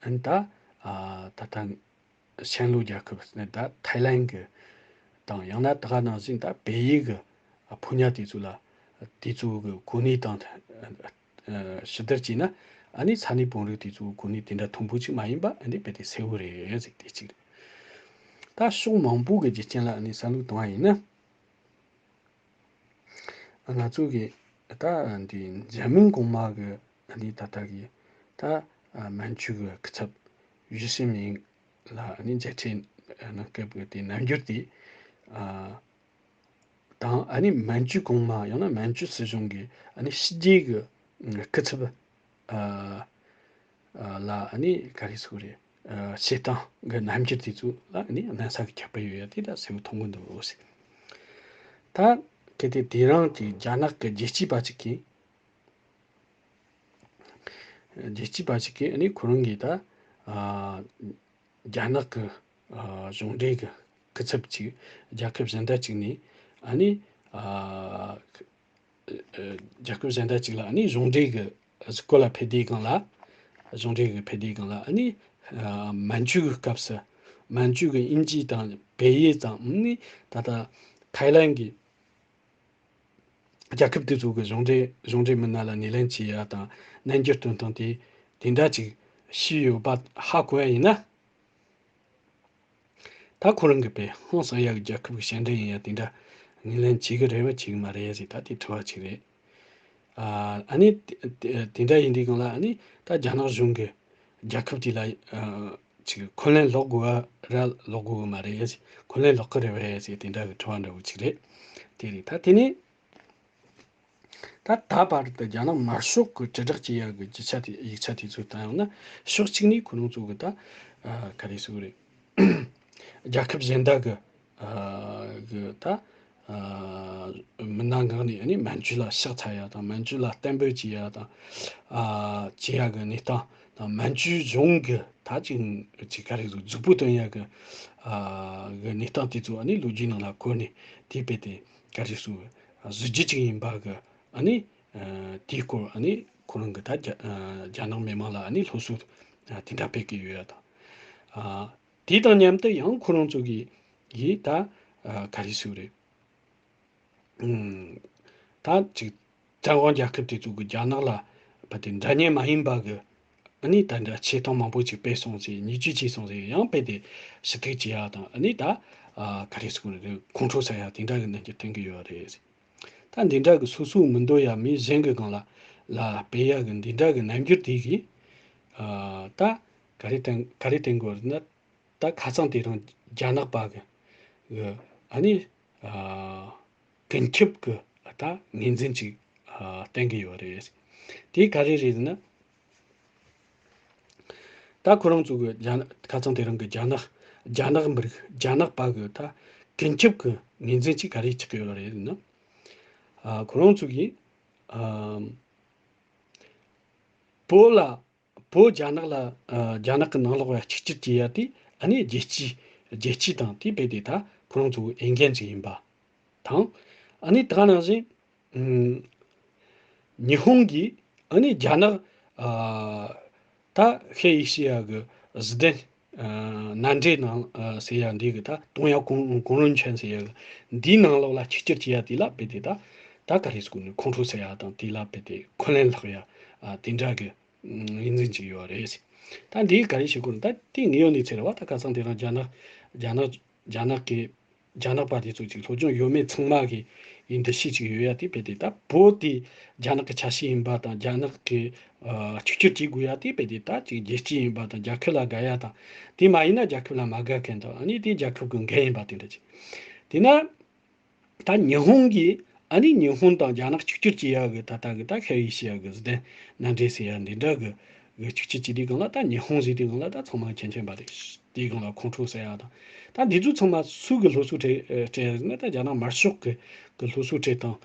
ཨ་ནི་ད་ཨ་ད་ད་ཤན་ལུའུ་རྒྱལ་ཁབ་ནི་ད་ཐའི་ལན་གི་དང་། ཡང་ན་ད་ག་ནང་བཞིན་ད་བལ་ཡུལ་གི་ཕོ་ཉ་དེ་ཚོ་ལ་དེ་ཚོ་གི་གོ་གནས་དང་ཨ་ཞུ་བསྡུར་བྱས་ན། ཨ་ནི་ས་གནས་དཔོན་རིགས་དེ་ཚོ་གོ་གནས་དེ་འདྲ་མཐོན་པོ་ཅིག་མ་ཡིན་པ་ཨ་ནི་རྦད་དེ་གསལ་པོ་རེད་ཟེར། དེ་གཅིག་རེད། ད་ཕྱོགས་མང་པོ་གི་རྒྱུ་རྐྱེན་ལ་ཨ་ནི་བསམ་བློ་བཏང་བ་ཡིན་ན། ང་ཚོ་གི་ད་འདི་འཇར་མན་གོང་མ་གི་ཨ་ནི་ད་ལྟ་གི་ད་ཨ་མན་ཇུ་གི་སྐུ་ཚབ་ཞུ་ཧྲི་མིན་ལ་ཨ་ནི་མཇལ་འཕྲད་གནང་སྐབས་ཀྱི་དེ་རྣམ་འགྱུར་དེ་ཨ་དང་། ཨ་ནི་མན་ཇུ་གོང་མ་ཡང་ན་མན་ཇུ་སྲིད་གཞུང་གི་ཨ་ནི་ཕྱི་རྒྱལ་གི་སྐུ་ཚབ་ཨ་ཨ་ལ་ཨ་ནི་ག་རེ་ཟེར་དགོས་རེད། ཨ་བྱེད་སྟངས་ཀྱི་རྣམ་འགྱུར་དེ་ཚོ་ལ་ཨ་ནི་གནམ་ས་གི་ཁྱབ་པ་ཡོད་ཡ་དེ་ད་གསལ་པོ་མཐོང་གི་འདུག་ཟེར། ད་གལ་ཏེ་དེ་རིང་གི་རྒྱ་ནག་གི་རྒྱལ་གཅེས་པ་ཅིག་གིས། རྒྱལ་གཅེས་པ་ཞིག་གིས་ཨ་ནི་ཁོ་རང་གིས་ད་ཨ་རྒྱ་ནག་གི་ཨ་གཞུང་འབྲེལ་གྱི་སྐུ་ཚབ་ཅིག་རྒྱལ་ཁབ་གཞན་དག་ཅིག་ནས་ཨ་ནི་ཨ་རྒྱལ་ཁབ་གཞན་དག་ཅིག་ལ་ཨ་ནི་གཞུང་འབྲེལ་གྱི་སྐོར་ལ་ཕེབས་དུས་སྒང་ལ། གཞུང་འབྲེལ་གྱི་ཕེབས་དུས་སྒང་ལ་ཨ་ནི་ཨ་མན་ཇུ་གི་སྐབས་སུ་མན་ཇུ་གི་དབྱིན་ཇི་དང་བལ་ཡུལ་དང་། ཨ་ནི་ད་ལྟ་ཐའི་ལན་གྱི་རྒྱལ་ཁབ་དེ་ཚོ་གི་གཞུང་འབྲེལ་གཞུང་འབྲེལ་མི་སྣ་ལ་སྣེ་ལེན་བྱེད་ཡ་དང་། རྣམ་འགྱུར་སྟོན་སྟངས་དེ་དེ་འདྲ་ཅིག་ཤེས་ཡོད་པ་ཧ་གོ་ཡ་ཡིན་ན། ད་ཁོ་རང་གི་དཔེ་ཧང་སང་ཡ་གི་རྒྱལ་ཁབ་གི་ཕྱི་འབྲེལ་ཡིན་ཡ་དེ་འདྲ་སྣེ་ལེན་བྱེད་གི་རེད་པ་བྱེད་གི་མ་རེད་ཟེར། ད་དེ་དྲི་བ་ཅིག་རེད། ཨ་ཨ་ནི་དེ་དེ་འདྲ་ཡིན་དུས་སྒང་ལ་ཨ་ནི་ད་རྒྱ་ནག་གཞུང་གི་རྒྱལ་ཁབ་དེ་ལ་ཨ་ཅིག་འཁོན་ལན་སློག་དགོས་པ་ར་སློག་དགོས་གི་མ་རེད། འཁོན་ལན་སློག་གི་རེད་པས་ཟེར་དེ་འདྲ་གི་དྲི་བ་འདྲ་བོ་ཅིག་རེད། དེ་རེད། ད་དེ་ནས་ད་ད་བར་དུ་རྒྱ་ནག་དམར་ཤོག་གི་དྲིལ་བསྒྲགས་བྱེད་ཡག་གི་རྒྱུ་ཆ་དེ་ཡིག་ཆ་དེ་ཚོ་བལྟ་ཡོང་ན། ཕྱོགས་གཅིག་ནས་ཁོ་རང་ཚོ་གི་ད་ཨ་ག་རེ་ཟེར་དགོས་རེད། རྒྱལ་ཁབ་གཞན་དག་གི་ཨ་གི་ད་ཨ་མི་སྣ་འགག་ནས་ཨ་ནི་མན་ཇུ་ལ་ཕྱག་འཚལ་ཡ་དང་། མན་ཇུ་ལ་བསྟན་འབོད་བྱེད་ཡ་དང་། ཨ་བྱེད་ཡ་གི་གནས་སྟངས་དང་། མན་ཇུ་གཞུང་གི་ད་ཅིག་ཅིག་ག་རེ་ཟེར། མཛུབ་པོ་སྟོན་ཡ་གི་ཨ་གི་གནས་སྟངས་དེ་ཚོ་ཨ་ནི་ལོ་རྒྱུས་ནང་ལ་འཁོད་ནས། དེ་རྦད་དེ་ག་རེ་ཟེར། གཟི་བརྗིད་ཅིག་ཡིན་པ་གི་ཨ་ནི་ཨ་དེའི་སྐོར་ཨ་ནི་ཁོ་རང་གི་ད་རྒྱ་ཨ་རྒྱ་ནག་མི་མང་ལ་ཨ་ནི་སློབ་གསོ་ཨ་དེ་འདྲ་སྤེལ་གི་ཡོད་ཡ་དང་། ཨ་དེ་དང་མཉམ་དུ་ཡང་ཁོ་རང་ཚོ་གི་གི་ད་ཨ་ག་རེ་ཟེར་རེད། ཨུམ། ད་ཅིག་བཙན་དབང་རྒྱལ་ཁབ་དེ་ཚོ་གི་རྒྱ་ནག་ལ་རྦད་དེ་འདྲ་མཉམ་མ་ཡིན་པ་གི་ཨ་ནི་ད་འདྲ་ཆེ་མཐོང་མང་པོ་ཅིག་སྤེལ་སོང་ཟེར། བརྙས་བཅོས་བྱས་སོང་ཟེར། ཡང་རྦད་དེ་ཞུ་གཏུག་བྱེད་ཡ་དང་། ཨ་ནི་ད་ཨ་ག་རེ་ཟེར་དགོས་རེད། ཁོང་ཁྲོ་ཟ་ཡ་དེ་འདྲ་གི་རྣམ་འགྱུར་སྟོན་གི་ཡོད་རེད། ད་འདི་འདྲ་གི་སོ་སོ་མི་འདོད་ཡ་མི་གཞན་གི་སྒང་ལ་ལ་སྤེལ་ཡ་གི་འདི་འདྲ་གི་རྣམ་འགྱུར་དེ་གིས་ཨ་ད་ག་རེ་སྟོན་ག་རེ་སྟོན་གི་ཡོད་རེད་ན། ད་ཁ་སང་དེ་རིང་རྒྱ་ནག་པ་གི་གི་ཨ་ནི་ཨ་ཀུན་ཁྱབ་གི་ད་ངོས་འཛིན་ཅིག་ཨ་བསྟན་གི་ཡོད་རེད། དེ་ག་རེ་རེད་ཟེར་ན། ད་ཁོ་རང་ཚོ་གི་རྒྱ་ནག་ཁ་སང་དེ་རིང་གི་རྒྱ་ནག་རྒྱ་ནག་མི་རིགས་རྒྱ་ནག་པ་གི་ད་ཀུན་ཁྱབ་ཀྱི་ངོས་འཛིན་ཅིག་ག་རེ་ཆགས་ཀྱི་ཡོད་རེད་ཟེར་ན། ཨ། ཁོ་རང་ཚོ་གིས། ཨ། བོད་ལ། བོད་རྒྱ་ནག་ལ། ཨ། རྒྱ་ནག་གི་ནང་ལོགས་ལ་གཅིག་གྱུར་བྱེད་ཡ་དེ། ཨ་ནི་རྒྱལ་སྤྱི། རྒྱལ་སྤྱི་དང་དེ་རྦད་དེ་ད་ཁོ་རང་ཚོའི་འོས་འགན་ཅིག་ཡིན་པ་དང་། ཨ་ནི་ད་ག་ནང་བཞིན། ཨུམ། ཉི་ཧོང་གིས་ཨ་ནི་རྒྱ་ནག་ཨ། ད་ཧེ་ཡེ་ཤེ་ཡ་གི་ཟི་ལྡན། ཨ། མནའ་འབྲེལ་ནང་། ཨ། ཟེར་ཡ་འདི་གི་ད་ཏུང་ཡ་གུང་གུང་རུན་ཆན་ཟེར་ཡ་གི་འདིའི་ནང་ལོགས་ལ་གཅིག་གྱུར་བྱེད་ཡ་དེ་ལ་རྦད་དེ་ད་ད་ག་རེ་ཟེར་དགོས་ནི། ཁོང་ཁྲོ་ཟ་ཡ་དང་དེ་ལ་རྦད་དེ་འཁོན་ལན་སློག་ཡ། ཨ། དེ་འདྲ་གི་ངོས་འཛིན་ཅིག་ཡོད་རེད། ད་འདི་ག་རེ་བྱེད་དགོས་ནི། ད་དེ་ངས་ཡོད་ནི་ཚེ་རེད་བ། ད་ཁ་སང་དེ་རིང་རྒྱ་ནག་རྒྱ་ནག་རྒྱ་ནག་གི་རྒྱ་ནག་པ་དེ་ཚོ་ཅིག་སློབ་སྦྱོང་ཡོད་མེད་ཚང་མ་གི་ཡི་འདུ་ཤེས་ཅིག་ཡོད་ཡ་དེ་རྦད་དེ། ད་བོད་དེ་རྒྱ་ནག་གི་ཆ་ཤས་ཡིན་པ་དང་རྒྱ་ནག་གི། ཨ། གཅིག་གྱུར་བྱེད་དགོས་ཡ་དེ་རྦད་དེ། ད་ཅིག་རྒྱལ་སྤྱི་ཡིན་པ་དང་རྒྱལ་ཁབ་ལ་དགའ་ཡ་དང་། དེ་མ་ཡིན་ན་རྒྱལ་ཁབ་ལ་མ་དགའ་མཁན་དང་། ཨ་ནི་དེ་རྒྱལ་ཁབ་གི་འགན་ཡིན་པ་དེ་འདྲ་ཅིག་དེས་ན། ད་ཉི་ཧོང་གིས། ཨ་ནི་ཉི་ཧོང་དང་རྒྱ་ནག་གཅིག་གྱུར་བྱེད་ཡ་གི་ད་ལྟ་གི་ད་ཧེ་ཡེ་ཤེ་ཡ་གི་ཟི་ལྡན་མནའ་འབྲེལ་ཟེར་ཡ་འདི་འདྲ་གི་གི་གཅིག་གྱུར་བྱེད་དུས་སྒང་ལ། ད་ཉི་ཧོང་ཟེར་དུས་སྒང་ལ་ད་ཚང་མ་མཁྱེན་མཁྱེན་པ་རེད། དེའི་སྒང་ལ་ཁོང་ཁྲོ་ཟ་ཡ་དང་། ད་འདི་ཚོ་ཚང་མ་སུ་གི་སློབ་གསོ་སྤྲད་སྤྲད་ཡ་ཟེར་ན། ད་རྒྱ་ནག་དམར་ཤོག་གི་གི་སློབ་གསོ་སྤྲད་སྟངས་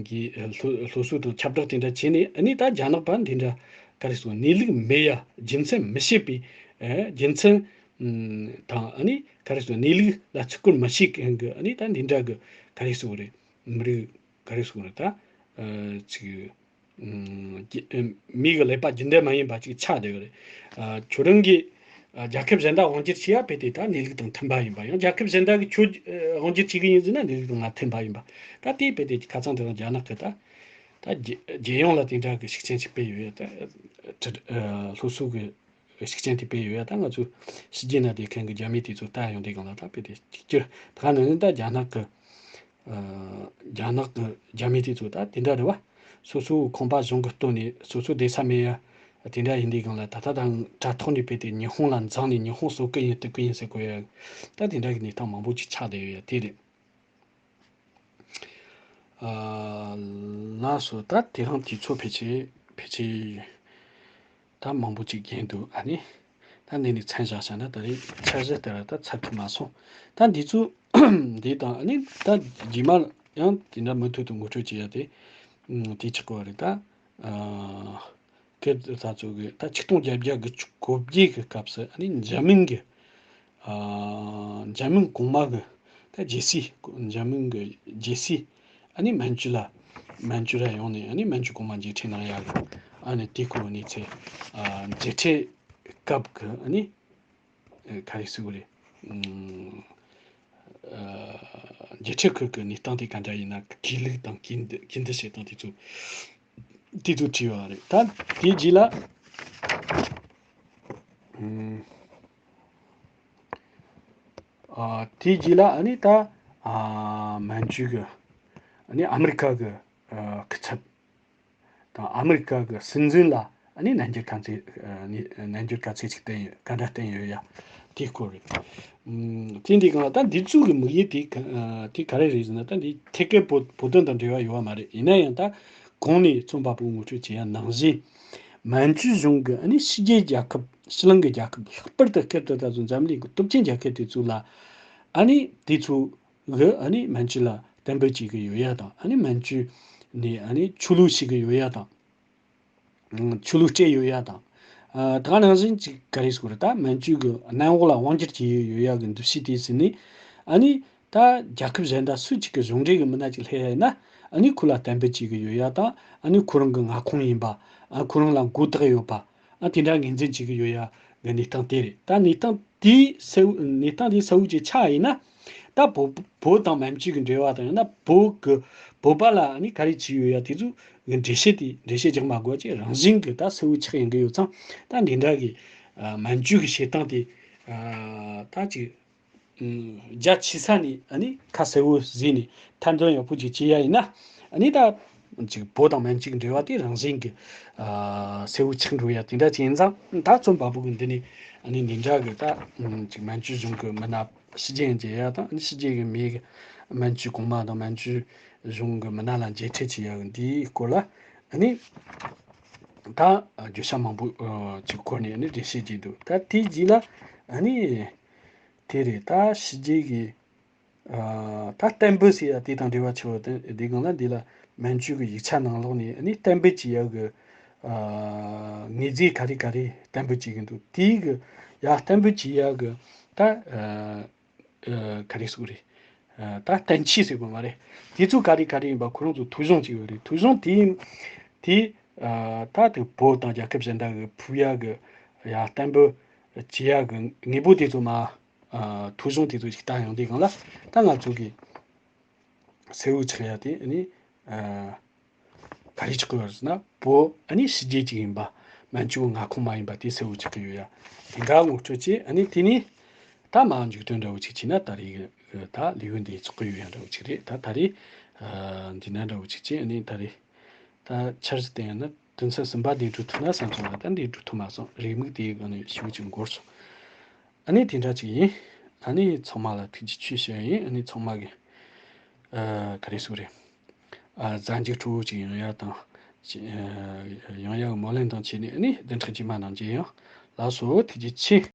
གི་སློབ་སློབ་གསོ་དང་ཁྱབ་བསྒྲགས་དེ་འདྲ་བྱས་ནས། ཨ་ནི་ད་རྒྱ་ནག་པ་འདི་འདྲ་ག་རེ་ཟེར། གནས་ལུགས་མེད་ཡ། རྒྱུ་མཚན་མི་ཤེས་པའི། ཨེ། རྒྱུ་མཚན་དང་། ཨ་ནི་ག་རེ་ཟེར། གནས་ལུགས་ལ་བརྩི་བཀུར་མི་བྱེད་མཁན་གི། ཨ་ནི་ད་འདི་འདྲ་གི་ག་རེ་ཟེར་རེད། མི་རིགས་ག་རེ་ཟེར་རེད། ད། ཨ། ཅིག་ཨུམ། རྒྱུ། ཨ། མི་གི་ཀླད་པ་རྒྱུན་ལྡན་མ་ཡིན་པ་ཅིག་ཆགས་བསྡད་ཡོད་རེད། ཨ། ཁྱོད་རང་གིས། ཨ། རྒྱལ་ཁབ་གཞན་དག་དབང་སྒྱུར་བྱེད་ཡ་རྦད་དེ་ད་གནས་ལུགས་དང་མཐུན་པ་ཡིན་པ། ཡང་རྒྱལ་ཁབ་གཞན་དག་གིས་ཁྱོད། ཨ། དབང་སྒྱུར་བྱེད་གི་ཡིན་ཟེར་ན་གནས་ལུགས་དང་མ་མཐུན་པ་ཡིན་པ། ད་དེ་རྦད་དེ་ཁ་སང་དེ་རིང་རྒྱ་ནག་གི་ད། ད་རྒྱལ་རྒྱལ་ཡོངས་ལ་དེ་འདྲ་གི་ཤུགས་རྐྱེན་ཅིག་སྤེལ་ཡོད་ཡ། ད། ཨ། སློབ་གསོ་གི་ཤུགས་རྐྱེན་དེ་སྤེལ་ཡོད་ཡ། ད་ང་ཚོ་ཕྱི་རྒྱལ་ན་བསྡད་མཁན་གི་རྒྱ་མི་དེ་ཚོ་ལྟ་ཡོང་དུས་སྒང་ལ། ད་རྦད་དེ་གཅིག་གྱུར། ད་ག་ནང་བཞིན་ད་རྒྱ་ནག་གི། ཨ། རྒྱ་ནག་གི་རྒྱ་མི་དེ་ཚོ་ད་དེ་འདྲ་རེད་བ། སོ་སོའི་ཁང་པ་གཞུང་གིས་བཏོན་ནས་སོ་སོ་བསྡད་ས་མེད་ཡ། དེ་འདྲ་ཡིན་དུས་སྒང་ལ། ད་ལྟ་དང་དྲ་ཐོག་ནས་རྦད་དེ་ཉི་ཧོང་ལ་འཛེགས་ནས་ཉི་ཧོང་གསོད་གི་ཡིན། གཏུབ་གི་ཡིན་ཟེར་གོ་ཡ། ད་དེ་འདྲ་གི་གནས་སྟངས་མང་པོ་ཅིག་ཆགས་བསྡད་ཡོད་ཡ། དེ་རེད། ཨ། ལགས་སོ། ད་དེ་རིང་དུས་ཚོད་ཕལ་ཆེར་ཕལ་ཆེར་ད་མང་པོ་ཅིག་རྒན་འདུག་ཨ་ནི་ད་འདི་ནས་མཚམས་བཞག་བྱས་ན་ད་རེས་འཆར་གཞི་ལྟར་ད་ཚར་ཐུབ་མ་སོང་། ད་འདི་ཚོ་འདི་དང་། ཨ་ནི་ད་རྗེས་མ་ཡང་དེ་འདྲ་མུ་མཐུད་དུ་ངོ་སྤྲོད་བྱེད་ཡ་དེ། ཨུམ། དེ་ཆགས་ཀྱི་ཡོད་རེད། ད། ཨ། སྐབས་དེ་ཚོ་གི་ད་ཆིག་སྟོང་བརྒྱད་བརྒྱ་དགུ་བཅུ་གོ་བརྒྱད་གི་སྐབས་སུ། ཨ་ནི་འཇར་མན་གི། ཨ། འཇར་མན་གོང་མ་གི་ད་རྒྱལ་སྲས། འཇར་མན་གི་རྒྱལ་སྲས། ཨ་ནི་མན་ཇུ་ལ། མན་ཇུ་ལ་ཡོང་ནས། ཨ་ནི་མན་ཇུ་གོང་མ་མཇལ་འཕྲད་གནང་ཡ་གི། ཨ་ནི་དེ་སྐོར་གནས་ཚུལ། ཨ། མཇལ་འཕྲད་སྐབས་གི། ཨ་ནི། ཨ། ག་རེ་ཟེར་དགོས་རེད། ཨུམ། ཨ། མཇལ་འཕྲད་སྐབས་གི་གནས་སྟངས་དེ་ག་འདྲ་ཡིན་ན། གུས་ལུགས་དང་གུས་འདུ། གུས་འདུ་བྱེད་སྟངས་དེ་ཚོ། དེ་ཚོ་བྲིས་པ་རེད། ད་དེའི་རྗེས་ལ། ཨུམ། ཨ། དེའི་རྗེས་ལ། ཨ་ནི་ད། ཨ། མན་ཇུ་གི། ཨ་ནི་ཨ་མི་རི་ཀ་གི། ཨ། སྐུ་ཚབ་དང་ཨ་མི་རི་ཀ་གི་སྲིད་འཛིན་ལ། ཨ་ནི་རྣམ་འགྱུར་དཀའ་ཚེགས། ཨ་ནི་རྣམ་འགྱུར་དཀའ་ཚེགས་ཤིག་བསྟན་ཡོད། ག་འདྲ་བསྟན་ཡོད་ཡ། དེའི་སྐོར་རེད། ཨུམ། དེ་འདི་གང་ལ། ད་འདི་ཚོ་གི་དམིགས་ཡུལ་དེ་ག་ཨ། དེ་ག་རེ་རེད་ཟེར་ན། ད་འདི་ཐད་ཀར་བོད་བོད་དོན་དང་འབྲེལ་བ་ཡོད་པ་མ་རེད། ཡིན་ན་ཡང་ད་གོང་ནས་རྩོམ་པ་པོ་ངོ་སྤྲོད་བྱེད་ཡ་ནང་བཞིན། མན་ཇུ་གཞུང་གིས། ཨ་ནི་ཕྱི་རྒྱལ་རྒྱལ་ཁབ། ཕྱི་གླིང་གི་རྒྱལ་ཁབ། ལྷག་པར་དུ་སྐབས་དེ་དུས་ཚོད་འཛམ་གླིང་གི་སྟོབས་ཆེན་རྒྱལ་ཁབ་དེ་ཚོ་ལ། ཨ་ནི་དེ་ཚོ་གིས། ཨ་ནི་མན་ཇུ་ལ་གཏན་འབེབས་བྱེད་ཀྱི་ཡོད་ཡ་དང་། ཨ་ནི་མན་ཇུ་ནས། ཨ་ནི་ཆོས་ལུགས་བྱེད་ཀྱི་ཡོད་ཡ་དང་། ཨང་། ཆོས་ལུགས་སྤྲད་ཡོད་ཡ་དང་། ཨ། ད་ག་ནང་བཞིན་ཅིག་ག་རེ་ཟེར་དགོས་རེད། ད་མན་ཇུ་གི་གནམ་འོག་ལ་དབང་སྒྱུར་བྱེད་ཡོད་ཡ་གི་འདུ་ཤེས་དེ་ཟིན་ནས། ཨ་ནི་ད་རྒྱལ་ཁབ་གཞན་དག་སུ་གཅིག་གི་གཞུང་འབྲེལ་གི་མི་སྣ་ཅིག་སླེབས་ཡ་ཡིན་ན། ཨ་ནི་ཁོ་ལ་གཏན་འབེབས་བྱེད་ཀྱི་ཡོད་ཡ་དང་། ཨ་ནི་ཁོ་རང་གི་མངའ་ཁོངས་ཡིན་པ། ཨ། ཁོ་རང་ལ་མགོ་བཏགས་ཡོད་པ། ཨ། དེ་འདྲ་ངོས་འཛིན་བྱེད་ཀྱི་ཡོད་ཡ་གི་གནས་སྟངས་དེ་རེད། ད་གནས་སྟངས་དེ་གསལ་བོ། གནས་སྟངས་དེ་གསལ་བོ་ཅིག་ཆགས་ཡིན་ན། ད་བོད། བོད་དང་མན་ཇུ་གི་འབྲེལ་བ་དང་། ཡང་ན་བོད་གི། བོད་པ་ལ་ཨ་ནི་ག་རེ་བྱས་ཡོད་ཡ་དེ་ཚོ་གི་འགྲེལ་བཤད་དེ། འགྲེལ་བཤད་རྒྱག་མ་དགོས་པ་ཅིག་རང་བཞིན་གི་ད་གསལ་བོ་ཆགས་ཡོང་གི་ཡོད་ཙང་། ད་འདི་འདྲ་གི། ཨ། མན་ཇུ་གི་བྱེད་སྟངས་དེ། ཨ། ད་ཅིག་ཨུམ། རྒྱ་ཆེ་ས་ནས་ཨ་ནི་ཁ་གསལ་བོ་བཟོས་ནས་ཐེར་འདོན་ཡག་པོ་ཅིག་བྱེད་ཡ་ཡིན་ན། ཨ་ནི་ད་ཅིག་བོད་དང་མན་ཇུ་གི་འབྲེལ་བ་དེ་རང་བཞིན་གི། ཨ། གསལ་བོ་ཆགས་འགྲོ་ཡ་དེ་འདྲ་ཅིག་ཡིན་ཙང་། ད་རྩོམ་པ་པོ་གི་འདི་ནས་ཨ་ནི་འདི་འདྲ་གི་ད། ཨུམ། ཅིག་མན་ཇུ་གཞུང་གི་མི་སྣ་ཕྱི་རྒྱལ་མཇལ་ཡ་དང་། ཨ་ནི་ཕྱི་རྒྱལ་གི་མི་གི་མན་ཇུ་གོང་མ་དང་མན་ཇུ་གཞུང་གི་མི་སྣ་ལ་མཇལ་འཕྲད་བྱེད་ཡ་གི་འདིའི་སྐོར་ལ། ཨ་ནི། ད་བརྗོད་བྱ་མང་པོ་ཅིག་བཀོལ་ནས་ནི་འགྲེལ་བཤད་བགྱིས་འདུག་ད་དེའི་རྗེས་ལ་ཨ་ནི་དེ་རེད། ད་ཕྱི་རྒྱལ་གྱི་ད་གཏན་འབུད་ཟེར་ཡ་དེ་དང་འབྲེལ་བ་ཆེ་བ་དེ་དེ་སྒང་ལ་འདི་ལ་མན་ཇུ་གི་ཡིག་ཆ་ནང་ལོགས་ནས་ནི་གཏན་འབུད་བྱེད་ཡ་གི་དངོས་རྫས་ག་རེ་ག་རེ་གཏན་འབུད་བྱེད་གི་འདུག་དེའི་གི་ཡ་གཏན་འབུད་བྱེད་ཡ་གི་ད་ག་རེ་ཟེར་དགོས་རེད། ད་གཏན་ཆས་ཟེར་དགོས་མ་རེད། དེ་ཚོ་ག་རེ་ག་རེ་ཡིན་པ་ཁོ་རང་ཚོ་ཐོ་གཞུང་ཅིག་ཡོད་རེད། ཐོ་གཞུང་དེ་དེ་ད་དེ་བོད་དང་རྒྱལ་ཁབ་གཞན་དག་གི་ཕུལ་ཡ་གི་ཡ་གཏན་འབུད་བྱེད་ཡ་གི་དངོས་པོ་དེ་ཚོ་མ། ཨ། ཐོ་གཞུང་དེ་ཚོ་ཞིག་བལྟ་ཡོང་དུས་སྒང་ལ་ད་ང་ཚོ་གི་གསལ་བོ་ཆགས་ཡ་དེ་ནི་ཨ། ག་རེ་ཆགས་ཀྱི་ཡོད་ཟེར་ན་བོད་ཨ་ནི་ཕྱི་རྒྱལ་ཅིག་ཡིན་པ་མན་ཇུ་མངའ་ཁོངས་མ་ཡིན་པ་དེ་གསལ་བོ་ཆགས་ཀྱི་ཡོད་ཡ། དེ་འདྲ་ངོ་སྤྲོད་བྱས་ཨ་ནི་དེ་ནི་ད་མ་མཇུག་དོན་འདྲ་བོ་ཅིག་བྱས་ན་ད་རེས་ད་ལེའུ་འདི་ཚོགས་ཀྱི་ཡོད་ཡ་འདྲ་བོ་ཅིག་རེད། ད་ད་རེས་ཨ། འདི་ན་འདྲ་བོ་ཅིག་བྱས་ཨ་ནི་ད་རེས། ད་འཆར་གཞི་དེ་ཡང་ན་དོན་ཚན་གསུམ་པ་འདི་འགྲུབ་ཐུབ་ན་བསམ་སོང་ལ་ད་འདི་འགྲུབ་ཐུབ་མ་སོང་། རེའུ་མིག་དེའི་སྒང་ནས་ཞེ་པོ་ཅིག་འགོར་སོང་། ཨ་ནི་དེ་འདྲ་ཅིག་ཡིན། ཨ་ནི་ཚང་མ་ལ་ཐུགས་རྗེ་ཆེ་ཞུ་ཡ་ཡིན། ཨ་ནི་ཚང་མ་གི་ཨ། ག་རེ་ཟེར་རེད། ཨ། གཟའ་མཇུག་སྤྲོ་བོ་ཅིག་ཡོང་ཡ་དང་ཅི། ཨ། ཡོང་ཡ་གི་སྨོན་ལམ་དང་བཅས་ནས་ཨ་ནི་བདུན་ཕྲག་རྗེས་མ་ནང་མཇལ་ཡོང་། ལགས་སོ། ཐུགས་རྗེ་ཆེ།